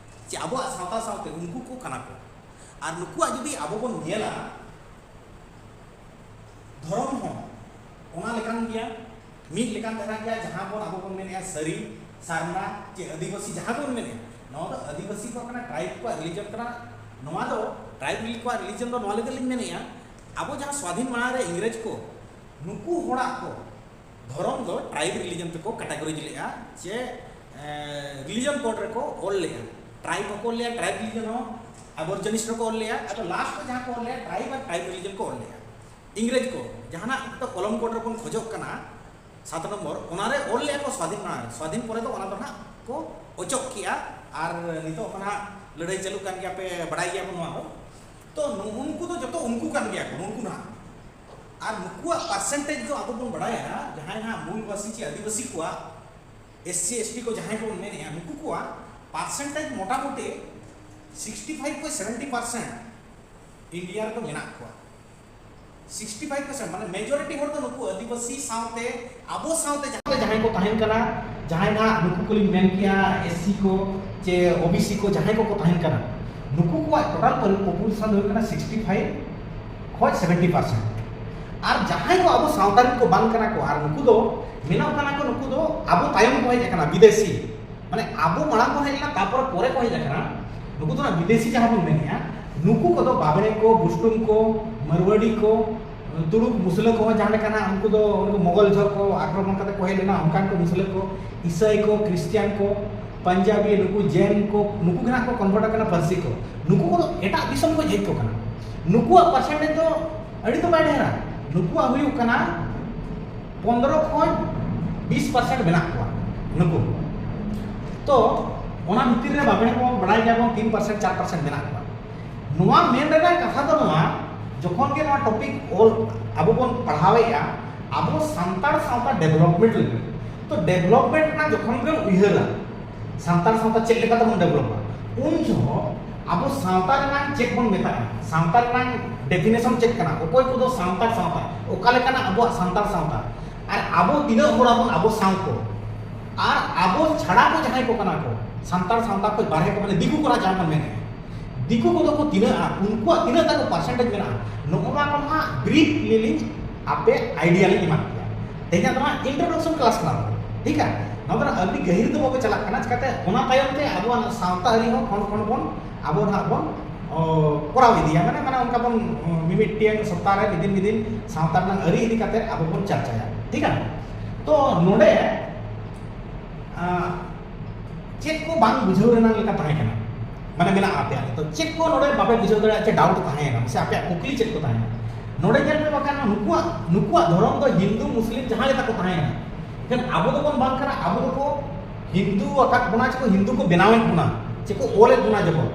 ᱪᱮ ᱟᱵᱚᱣᱟᱜ ᱥᱟᱶᱛᱟ ᱥᱟᱶᱛᱮ ᱩᱱᱠᱩ ᱠᱚ ᱠᱟᱱᱟ ᱠᱚ᱾ ᱟᱨ ᱱᱩᱠᱩᱣᱟᱜ ᱡᱩᱫᱤ ᱟᱵᱚ ᱵᱚᱱ ᱧᱮᱞᱟ, ᱫᱷᱚᱨᱚᱢ ᱦᱚᱸ ᱚᱱᱟ ᱞᱮᱠᱟᱱ ᱜᱮᱭᱟ, ᱢᱤᱫ ᱞᱮᱠᱟᱱ ᱫᱷᱟᱨᱟ ᱜᱮᱭᱟ, ᱡᱟᱦᱟᱸ ᱵᱚᱱ ᱟᱵᱚ ᱵᱚᱱ ᱢᱮᱱᱮᱫᱼᱟ ᱥᱟᱹᱨᱤ, ᱥᱟᱨᱱᱟ, ᱪᱮ ᱟᱹᱫᱤᱵᱟᱹᱥᱤ, ᱡᱟᱦᱟᱸ ᱵᱚᱱ ᱢᱮᱱᱮᱫᱼᱟ, ᱱᱚᱣᱟ ᱫᱚ ᱟᱹᱫᱤᱵᱟᱹᱥᱤ ᱠᱚᱣᱟᱜ ᱠᱟᱱᱟ, ᱴᱨᱟᱭᱤᱵᱽ ᱠᱚᱣᱟᱜ ᱨᱤᱞᱤᱡᱚᱱ ᱠᱟᱱᱟ᱾ ᱱᱚᱣᱟ ᱫᱚ ᱴᱨᱟᱭᱤᱵᱽ ᱠᱚᱣᱟᱜ ᱨᱤᱞᱤᱡᱚᱱ ᱫᱚ ᱱᱚᱣᱟ ᱞᱟᱹᱜᱤᱫ ᱞᱤᱧ ᱢᱮᱱᱮᱫᱼᱟ, ᱟᱵᱚ ᱡᱟᱦᱟᱸ ᱥᱣᱟᱫᱷᱤᱱ ᱢᱟᱲᱟᱝ ᱨᱮ ᱤᱝᱨᱮᱡᱽ ᱠᱚ ᱱᱩᱠᱩ ᱦᱚᱲᱟᱜ ᱠᱚ ᱫᱷᱚᱨᱚᱢ ᱫᱚ ᱴᱨᱟᱭᱤᱵᱽ ᱨᱤᱞᱤᱡᱚᱱ ᱛᱮᱠᱚ ᱠᱮᱴᱟᱜᱚᱨᱤᱡᱽ ᱞᱮᱫᱼᱟ, ᱪᱮ ᱨᱤᱞᱤᱡᱚᱱ ᱠᱳᱰ ᱨᱮᱠᱚ ᱚᱞ ᱞᱮᱫᱼᱟ, ᱴᱨᱟᱭᱤᱵᱽ ᱦᱚᱸᱠᱚ ᱚᱞ ᱞᱮᱫᱼᱟ, ᱴᱨᱟᱭᱤᱵᱽ ᱨᱤᱞᱤᱡᱚᱱ ᱦᱚᱸ ᱟᱵᱚᱨᱡᱚᱱᱤᱥ ᱨᱮᱠᱚ ᱚᱞ ᱞᱮᱫᱼᱟ᱾ ᱟᱫᱚ ᱞᱟᱥᱴ ᱨᱮ ᱡᱟᱦᱟᱸ ᱠᱚ ᱚᱞ ᱞᱮᱫᱼᱟ, ᱴᱨᱟᱭᱤᱵᱽ ᱟᱨ ᱴᱨᱟᱭᱤᱵᱽ ᱨᱤᱞᱤᱡᱚᱱ ᱠᱚ ᱚᱞ ᱞᱮᱫᱼᱟ᱾ ᱤᱝᱨᱮᱡᱽ ᱠᱚ ᱡᱟᱦᱟᱱᱟᱜ ᱱᱤᱛᱚᱜ ᱠᱚᱞᱚᱢ ᱠᱳᱰ ᱨᱮᱵᱚᱱ ᱠᱷᱚᱡᱚᱜ ᱠᱟᱱᱟ ᱥᱟᱛ ᱱᱚᱢᱵᱚᱨ, ᱚᱱᱟᱨᱮ ᱚᱞ ᱞᱮᱫᱼᱟ ᱠᱚ ᱥᱣᱟᱫᱷᱤᱱ ᱢᱟᱲᱟᱝ ᱨᱮ᱾ ᱥᱣᱟᱫᱷᱤᱱ ᱯᱚᱨᱮ ᱫᱚ ᱚᱱᱟ ᱫᱚ ᱱᱟᱦᱟᱜ ᱠᱚ ᱚᱪᱚᱜ ᱠᱮᱜᱼᱟ᱾ ᱟᱨ ᱱᱤᱛᱚᱜ ᱢᱟ ᱱᱟᱦᱟᱜ ᱞᱟᱹᱲᱦᱟᱹᱭ ᱪᱟᱹᱞᱩᱜ ᱠᱟᱱ ᱜᱮᱭᱟ, ᱯᱮ ᱵᱟᱲᱟᱭ ᱜᱮᱭᱟ ᱵᱚᱱ ᱱᱚᱣᱟ ᱦᱚᱸ᱾ ᱛᱚ ᱱᱩ-, ᱩᱱᱠᱩ ᱫᱚ ᱡᱚᱛᱚ ᱩᱱᱠᱩ ᱠᱟᱱ ᱜᱮᱭᱟ ᱠᱚ, ᱱᱩᱠᱩ ᱱᱟᱦᱟᱜ᱾ ᱟᱨ ᱱᱩᱠᱩᱣᱟᱜ ᱯᱟᱨᱥᱮᱱᱴᱮᱡᱽ ᱫᱚ ᱟᱵᱚ ᱵᱚᱱ ᱵᱟᱲᱟᱭᱟ, ᱡᱟᱦᱟᱸᱭ ᱱᱟᱦᱟᱜ ᱢᱩᱞᱵᱟᱥᱤ ᱪᱮ ᱟᱹᱫᱤᱵᱟᱹᱥᱤ ᱠᱚᱣᱟᱜ, ᱮᱥ ᱥᱤ, ᱮᱥ ᱴᱤ ᱠᱚ ᱡᱟᱦᱟᱸᱭ ᱠᱚᱵᱚᱱ ᱢᱮᱱᱮᱫᱼᱟ, ᱱᱩᱠᱩ ᱠᱚᱣᱟᱜ ᱯᱟᱨᱥᱮᱱᱴᱮᱡᱽ ᱢᱚᱴᱟᱢᱩᱴᱤ ᱥᱤᱠᱥᱴᱤ ᱯᱷᱟᱭᱤᱵᱷ ᱠᱷᱚᱱ ᱥᱮᱵᱷᱮᱱᱴᱤ ᱯᱟᱨᱥᱮᱱᱴ ᱤᱱᱰᱤᱭᱟ ᱨᱮᱫᱚ ᱢᱮᱱᱟᱜ ᱠᱚᱣᱟ᱾ ᱥᱤᱠᱥᱴᱤ ᱯᱷᱟᱭᱤᱵᱷ ᱯᱟᱨᱥᱮᱱᱴ, ᱢᱟᱱᱮ ᱢᱮᱡᱚᱨᱤᱴᱤ ᱦᱚᱲ ᱫᱚ ᱱᱩᱠᱩ ᱟᱹᱫᱤᱵᱟᱹᱥᱤ ᱥᱟᱶᱛᱮ, ᱟᱵᱚ ᱥᱟᱶᱛᱮ ᱡᱟᱦᱟᱸ, ᱡᱟᱦᱟᱸᱭ ᱠᱚ ᱛᱟᱦᱮᱱ ᱠᱟᱱᱟ, ᱡᱟᱦᱟᱸᱭ ᱱᱟᱦᱟᱜ ᱱᱩᱠᱩ ᱠᱚᱞᱤᱧ ᱢᱮᱱ ᱠᱮᱭᱟ ᱮᱥ ᱥᱤ ᱠᱚ ᱪᱮ ᱳ ᱵᱤ ᱥᱤ ᱠᱚ, ᱡᱟᱦᱟᱸᱭ ᱠᱚᱠᱚ ᱛᱟᱦᱮᱱ ᱠᱟᱱᱟ, ᱱᱩᱠᱩ ᱠᱚᱣᱟᱜ ᱴᱳᱴᱟᱞ ᱯᱚᱯᱩᱞᱮᱥᱚᱱ ᱫᱚ ᱦᱩᱭᱩᱜ ᱠᱟᱱᱟ ᱥᱤᱠᱥᱴᱤ ᱯᱷᱟᱭᱤᱵᱷ ᱠᱷᱚᱱ ᱥᱮᱵᱷᱮᱱᱴᱤ ᱯᱟᱨᱥᱮᱱᱴ᱾ ᱟᱨ ᱡᱟᱦᱟᱸᱭ ᱠᱚ ᱟᱵᱚ ᱥᱟᱶᱛᱟ ᱨᱮᱱ ᱠᱚ ᱵᱟᱝ ᱠᱟᱱᱟ ᱠᱚ, ᱟᱨ ᱱᱩᱠᱩ ᱫᱚ ᱢᱮᱱᱚᱜ ᱠᱟᱱᱟ ᱠᱚ, ᱱᱩᱠᱩ ᱫᱚ ᱟᱵᱚ ᱛᱟᱭᱚᱢ ᱠᱚ ᱦᱮᱡ ᱟᱠᱟᱱᱟ, ᱵᱤᱫᱮᱥᱤ᱾ ᱢᱟᱱᱮ ᱟᱵᱚ ᱢᱟᱲᱟᱝ ᱠᱚ ᱦᱮᱡ ᱞᱮᱱᱟ, ᱛᱟᱨᱯᱚᱨᱮ ᱯᱚᱨᱮ ᱠᱚ ᱦᱮᱡ ᱟᱠᱟᱱᱟ᱾ ᱱᱩᱠᱩ ᱫᱚ ᱱᱟᱜ ᱵᱤᱫᱮᱥᱤ ᱡᱟᱦᱟᱸ ᱵᱚᱱ ᱢᱮᱱᱮᱜᱼᱟ, ᱱᱩᱠᱩ ᱠᱚᱫᱚ ᱵᱟᱵᱽᱲᱮ ᱠᱚ, ᱵᱩᱥᱴᱩᱢ ᱠᱚ, ᱢᱟᱨᱣᱟᱲᱤ ᱠᱚ, ᱛᱩᱲᱩᱠ ᱢᱩᱥᱞᱟᱹ ᱠᱚᱦᱚᱸ ᱡᱟᱦᱟᱸ ᱞᱮᱠᱟ ᱱᱟᱜ ᱩᱱᱠᱩ ᱫᱚ, ᱩᱱᱠᱩ ᱢᱚᱜᱚᱞ ᱡᱚᱦᱚᱜ ᱠᱚ ᱟᱠᱨᱚᱢᱚᱱ ᱠᱟᱛᱮ ᱠᱚ ᱦᱮᱡ ᱞᱮᱱᱟ, ᱚᱱᱠᱟᱱ ᱠᱚ ᱢᱩᱥᱞᱟᱹ ᱠᱚ, ᱤᱥᱟᱹᱭ ᱠᱚ, ᱠᱷᱨᱤᱥᱴᱤᱭᱟᱱ ᱠᱚ, ᱯᱟᱧᱡᱟᱵᱤ, ᱱᱩᱠᱩ ᱡᱮᱱ ᱠᱚ, ᱱᱩᱠᱩ ᱜᱮ ᱱᱟᱜ ᱠᱚ ᱠᱚᱱᱵᱷᱟᱨᱴ ᱟᱠᱟᱱᱟ ᱯᱟᱹᱨᱥᱤ ᱠᱚ᱾ ᱱᱩᱠᱩ ᱠᱚᱫᱚ ᱮᱴᱟᱜ ᱫᱤᱥᱚᱢ ᱠᱷᱚᱱ ᱦᱮᱡ ᱠᱚ ᱠᱟᱱᱟ᱾ ᱱᱩᱠᱩᱣᱟᱜ ᱯᱟᱨᱥᱮᱱᱴᱮᱡᱽ ᱫᱚ ᱟᱹᱰᱤ ᱫᱚ ᱵᱟᱭ ᱰᱷᱮᱨᱟ᱾ ᱱᱩᱠᱩᱣᱟᱜ ᱦᱩᱭᱩᱜ ᱠᱟᱱᱟ ᱯᱚᱱᱫᱽᱨᱚ ᱠᱷᱚᱱ ᱵᱤᱥ ᱯᱟᱨᱥᱮᱱᱴ ᱢᱮᱱᱟᱜ ᱠᱚᱣᱟ ᱱᱩᱠᱩ᱾ ᱛᱚ ᱚᱱᱟ ᱵᱷᱤᱛᱤᱨ ᱨᱮ ᱵᱟᱵᱮ ᱠᱚ ᱵᱟᱲᱟᱭ ᱜᱮᱭᱟ ᱵᱚᱱ ᱛᱤᱱ ᱯᱟᱨᱥᱮᱱᱴ, ᱪᱟᱨ ᱯᱟᱨᱥᱮᱱᱴ ᱢᱮᱱᱟᱜ ᱠᱚᱣᱟ᱾ ᱱᱚᱣᱟ ᱢᱮᱱ ᱨᱮᱱᱟᱜ ᱠᱟᱛᱷᱟ ᱫᱚ ᱱᱚᱣᱟ, ᱡᱚᱠᱷᱚᱱ ᱜᱮ ᱱᱚᱣᱟ ᱴᱚᱯᱤᱠ ᱚᱞ ᱟᱵᱚ ᱵᱚᱱ ᱯᱟᱲᱦᱟᱣᱮᱫᱼᱟ, ᱟᱵᱚ ᱥᱟᱱᱛᱟᱲ ᱥᱟᱶᱛᱟ ᱰᱮᱵᱷᱞᱚᱯᱢᱮᱱᱴ ᱞᱟᱹᱜᱤᱫ, ᱛᱚ ᱰᱮᱵᱷᱞᱚᱯᱢᱮᱱᱴ ᱨᱮᱱᱟᱜ ᱡᱚᱠᱷᱚᱱ ᱜᱮᱢ ᱩᱭᱦᱟᱹᱨᱟ, ᱥᱟᱱᱛᱟᱲ ᱥᱟᱶᱛᱟ ᱪᱮᱫ ᱞᱮᱠᱟ ᱛᱮᱵᱚᱱ ᱰᱮᱵᱷᱞᱚᱯᱟ, ᱩᱱ ᱡᱚᱦᱚᱜ ᱟᱵᱚ ᱥᱟᱶᱛᱟ ᱨᱮᱱᱟᱜ ᱪᱮᱫ ᱵᱚᱱ ᱢᱮᱛᱟᱜᱼᱟ, ᱥᱟᱶᱛᱟ ᱨᱮᱱᱟᱜ ᱰᱮᱯᱷᱤᱱᱮᱥᱚᱱ ᱪᱮᱫ ᱠᱟᱱᱟ, ᱚᱠᱚᱭ ᱠᱚᱫᱚ ᱥᱟᱱᱛᱟᱲ ᱥᱟᱶᱛᱟ, ᱚᱠᱟ ᱞᱮᱠᱟᱱᱟᱜ ᱟᱵᱚᱣᱟᱜ ᱥᱟᱱᱛᱟᱲ ᱥᱟᱶᱛᱟ, ᱟᱨ ᱟᱵᱚ ᱛᱤᱱᱟᱹᱜ ᱦᱚᱲ ᱟᱵᱚᱱ ᱟᱵᱚ ᱥᱟᱶ ᱠᱚ, ᱟᱨ ᱟᱵᱚ ᱪᱷᱟᱲᱟ ᱠᱚ ᱡᱟᱦᱟᱸᱭ ᱠᱚ ᱠᱟᱱᱟ ᱠᱚ, ᱥᱟᱱᱛᱟᱲ ᱥᱟᱶᱛᱟ ᱠᱷᱚᱱ ᱵᱟᱨᱦᱮ ᱠᱚ, ᱢᱟᱱᱮ ᱫᱤᱠᱩ ᱠᱚ ᱱᱟᱜ ᱡᱟᱦᱟᱸ ᱵᱚᱱ ᱢᱮᱱᱮᱫᱼᱟ, ᱫᱤᱠᱩ ᱠᱚᱫᱚ ᱠᱚ ᱛᱤᱱᱟᱹᱜᱼᱟ, ᱩᱱᱠᱩᱣᱟᱜ ᱛᱤᱱᱟᱹᱜ ᱛᱟᱠᱚ ᱯᱟᱨᱥᱮᱱᱴᱮᱡᱽ ᱢᱮᱱᱟᱜᱼᱟ, ᱱᱚᱜᱼᱚ ᱱᱚᱣᱟ ᱠᱚ ᱱᱟᱜ ᱵᱨᱤᱯ ᱞᱤᱧ ᱟᱯᱮ ᱟᱭᱰᱤᱭᱟ ᱞᱤᱧ ᱮᱢᱟ ᱯᱮᱭᱟ᱾ ᱛᱮᱦᱮᱧᱟᱜ ᱫᱚ ᱱᱟᱜ ᱤᱱᱴᱨᱳᱰᱟᱠᱥᱚᱱ ᱠᱞᱟᱥ ᱠᱟᱱᱟ, ᱴᱷᱤᱠ ᱜᱮᱭᱟ? ᱱᱚᱣᱟ ᱫᱚ ᱱᱟᱜ ᱟᱹᱰᱤ ᱜᱟᱹᱦᱤᱨ ᱫᱚ ᱵᱟᱵᱚ ᱪᱟᱞᱟᱜ ᱠᱟᱱᱟ, ᱪᱤᱠᱟᱹᱛᱮ ᱚᱱᱟ ᱛᱟᱭᱚᱢ ᱛᱮ ᱟᱵᱚᱣᱟᱜ ᱥᱟᱶᱛᱟ ᱟᱹᱨᱤ ᱦᱚᱸ ᱠᱷᱚᱸᱰ ᱠᱷᱚᱸᱰ ᱵᱚᱱ ᱟᱵᱚ ᱱᱟᱜ ᱵᱚᱱ, ᱚ, ᱠᱚᱨᱟᱣ ᱤᱫᱤᱭᱟ, ᱢᱟᱱᱮ, ᱢᱟᱱᱮ ᱚᱱᱠᱟ ᱵᱚᱱ, ᱚ, ᱢᱤᱢᱤᱫᱴᱮᱱ ᱥᱚᱯᱛᱟᱦᱚ ᱨᱮ ᱢᱤᱫ ᱫᱤᱱ ᱢᱤᱫ ᱫᱤᱱ ᱥᱟᱶᱛᱟ ᱨᱮᱱᱟᱜ ᱟᱹᱨᱤ ᱤᱫᱤ ᱠᱟᱛᱮ ᱟᱵᱚ ᱵᱚᱱ ᱪᱟᱨᱪᱟᱭᱟ, ᱴᱷᱤᱠ ᱜᱮᱭᱟ? ᱛᱚ ᱱᱚᱰᱮ, ᱟᱸ, ᱪᱮᱫ ᱠᱚ ᱵᱟᱝ ᱵᱩᱡᱷᱟᱹᱣ ᱨᱮᱱᱟᱜ ᱞᱮᱠᱟ ᱛᱟᱦᱮᱸ ᱠᱟᱱᱟ, ᱢᱟᱱᱮ ᱢᱮᱱᱟᱜᱼᱟ ᱟᱯᱮᱭᱟᱜ? ᱛᱚ ᱪᱮᱫ ᱠᱚ ᱱᱚᱰᱮ ᱵᱟᱯᱮ ᱵᱩᱡᱷᱟᱹᱣ ᱫᱟᱲᱮᱭᱟᱜᱼᱟ, ᱪᱮ ᱰᱟᱣᱩᱴ ᱛᱟᱦᱮᱸᱭᱮᱱᱟ, ᱥᱮ ᱟᱯᱮᱭᱟᱜ ᱠᱩᱠᱞᱤ ᱪᱮᱫ ᱠᱚ ᱛᱟᱦᱮᱸᱭᱮᱱᱟ? ᱱᱚᱰᱮ ᱧᱮᱞ ᱯᱮ, ᱵᱟᱠᱷᱟᱱ ᱱᱩᱠᱩᱣᱟᱜ, ᱱᱩᱠᱩᱣᱟᱜ ᱫᱷᱚᱨᱚᱢ ᱫᱚ ᱦᱤᱱᱫᱩ ᱢᱩᱥᱞᱤᱢ ᱡᱟᱦᱟᱸ ᱞᱮᱠᱟ ᱠᱚ ᱛᱟᱦᱮᱸᱭᱮᱱᱟ, ᱮᱱᱠᱷᱟᱱ ᱟᱵᱚ ᱫᱚᱵᱚᱱ ᱵᱟᱝ ᱠᱟᱱᱟ, ᱟᱵᱚ ᱫᱚᱠᱚ ᱦᱤᱱᱫᱩ ᱟᱠᱟᱫ ᱵᱚᱱᱟ, ᱪᱮ ᱠᱚ ᱦᱤᱱᱫᱩ ᱠᱚ ᱵᱮᱱᱟᱣᱮᱫ ᱵᱚᱱᱟ, ᱪᱮ ᱠᱚ ᱚᱞᱮᱫ ᱵᱚᱱᱟ ᱡᱚᱵᱚᱨ᱾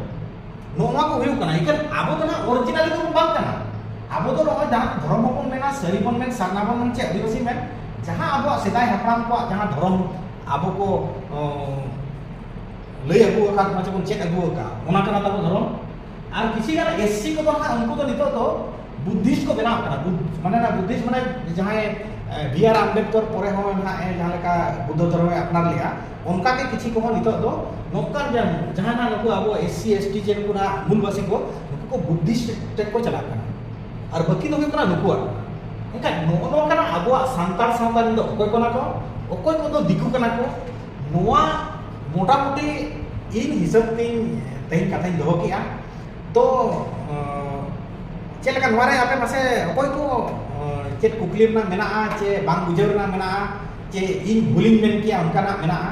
ᱱᱚᱜᱼᱚ ᱱᱚᱣᱟ ᱠᱚ ᱦᱩᱭᱩᱜ ᱠᱟᱱᱟ᱾ ᱮᱱᱠᱷᱟᱱ ᱟᱵᱚ ᱫᱚ ᱱᱟᱜ ᱚᱨᱤᱡᱤᱱᱟᱞᱤ ᱫᱚᱵᱚᱱ ᱵᱟᱝ ᱠᱟᱱᱟ᱾ ᱟᱵᱚ ᱫᱚ ᱱᱚᱜᱼᱚᱭ ᱡᱟᱦᱟᱸ ᱫᱷᱚᱨᱚᱢ ᱦᱚᱸᱵᱚᱱ ᱢᱮᱱᱟ, ᱥᱟᱹᱨᱤ ᱵᱚᱱ ᱢᱮᱱ, ᱥᱟᱨᱱᱟ ᱵᱚᱱ ᱢᱮᱱ, ᱪᱮ ᱟᱹᱫᱤᱵᱟᱹᱥᱤ ᱢᱮᱱ, ᱡᱟᱦᱟᱸ ᱟᱵᱚᱣᱟᱜ ᱥᱮᱫᱟᱭ ᱦᱟᱯᱲᱟᱢ ᱠᱚᱣᱟᱜ ᱡᱟᱦᱟᱸ ᱫᱷᱚᱨᱚᱢ ᱟᱵᱚ ᱠᱚ, ᱚᱸ, ᱞᱟᱹᱭ ᱟᱹᱜᱩ ᱟᱠᱟᱫ, ᱢᱟᱱᱮ ᱵᱚᱱ ᱪᱮᱫ ᱟᱹᱜᱩ ᱟᱠᱟᱫ, ᱚᱱᱟ ᱠᱟᱱᱟ ᱛᱟᱵᱚ ᱫᱷᱚᱨᱚᱢ᱾ ᱟᱨ ᱠᱤᱪᱷᱤ ᱜᱟᱱ ᱮᱥ ᱥᱤ ᱠᱚᱫᱚ ᱦᱟᱸᱜ ᱩᱱᱠᱩ ᱫᱚ ᱱᱤᱛᱚᱜ ᱫᱚ ᱵᱩᱫᱽᱫᱷᱤᱥᱴ ᱠᱚ ᱵᱮᱱᱟᱣ ᱠᱟᱱᱟ᱾ ᱵᱩᱫᱽ-, ᱢᱟᱱᱮ ᱚᱱᱟ ᱵᱩᱫᱽᱫᱷᱤᱥᱴ ᱢᱟᱱᱮ ᱡᱟᱦᱟᱸᱭ, ᱮ, ᱵᱤ ᱟᱨ ᱟᱢᱵᱮᱫᱽᱠᱚᱨ ᱯᱚᱨᱮ ᱦᱚᱸ ᱱᱟᱦᱟᱜ, ᱮ, ᱡᱟᱦᱟᱸ ᱞᱮᱠᱟ ᱵᱩᱫᱽᱫᱷᱚ ᱫᱷᱚᱨᱚᱢᱮ ᱟᱯᱱᱟᱨ ᱞᱮᱜᱼᱟ, ᱚᱱᱠᱟ ᱜᱮ ᱠᱤᱪᱷᱤ ᱠᱚᱦᱚᱸ ᱱᱤᱛᱚᱜ ᱫᱚ ᱱᱚᱝᱠᱟᱱ ᱡᱟᱦᱟᱸ, ᱡᱟᱦᱟᱸ ᱱᱟᱜ ᱱᱩᱠᱩ ᱟᱵᱚ ᱮᱥ ᱥᱤ ᱮᱥ ᱴᱤ ᱡᱮ ᱱᱩᱠᱩ ᱱᱟᱦᱟᱜ ᱢᱩᱞᱵᱟᱹᱥᱤ ᱠᱚ, ᱱᱩᱠᱩ ᱠᱚ ᱵᱩᱫᱽᱫᱷᱤᱥᱴ ᱴᱷᱮᱱ ᱠᱚ ᱪᱟᱞᱟᱜ ᱠᱟᱱᱟ᱾ ᱟᱨ ᱵᱟᱹᱠᱤ ᱫᱚ ᱦᱩᱭᱩᱜ ᱠᱟᱱᱟ ᱱᱩᱠᱩᱣᱟᱜ᱾ ᱮᱱᱠᱷᱟᱱ ᱱᱚᱜᱼᱚ ᱱᱚᱣᱟ ᱠᱟᱱᱟ ᱟᱵᱚᱣᱟᱜ ᱥᱟᱱᱛᱟᱲ ᱥᱟᱶᱛᱟ ᱨᱮᱱ ᱫᱚ ᱚᱠᱚᱭ ᱠᱟᱱᱟ ᱠᱚ, ᱚᱠᱚᱭ ᱠᱚᱫᱚ ᱫᱤᱠᱩ ᱠᱟᱱᱟ ᱠᱚ, ᱱᱚᱣᱟ ᱢᱚᱴᱟᱢᱩᱴᱤ ᱤᱧ ᱦᱤᱥᱟᱹᱵ ᱛᱤᱧ ᱛᱮᱦᱮᱧ ᱠᱟᱛᱷᱟᱧ ᱫᱚᱦᱚ ᱠᱮᱜᱼᱟ᱾ ᱛᱚ, ᱟᱸ, ᱪᱮᱫ ᱞᱮᱠᱟ ᱱᱚᱣᱟ ᱨᱮ ᱟᱯᱮ ᱯᱟᱥᱮ ᱚᱠᱚᱭ ᱠᱚ, ᱟᱸ, ᱪᱮᱫ ᱠᱩᱠᱞᱤ ᱨᱮᱱᱟᱜ ᱢᱮᱱᱟᱜᱼᱟ ᱪᱮ ᱵᱟᱝ ᱵᱩᱡᱷᱟᱹᱣ ᱨᱮᱱᱟᱜ ᱢᱮᱱᱟᱜᱼᱟ ᱪᱮ ᱤᱧ ᱵᱷᱩᱞᱤᱧ ᱢᱮᱱ ᱠᱮᱜᱼᱟ ᱚᱱᱠᱟᱱᱟᱜ ᱢᱮᱱᱟᱜᱼᱟ?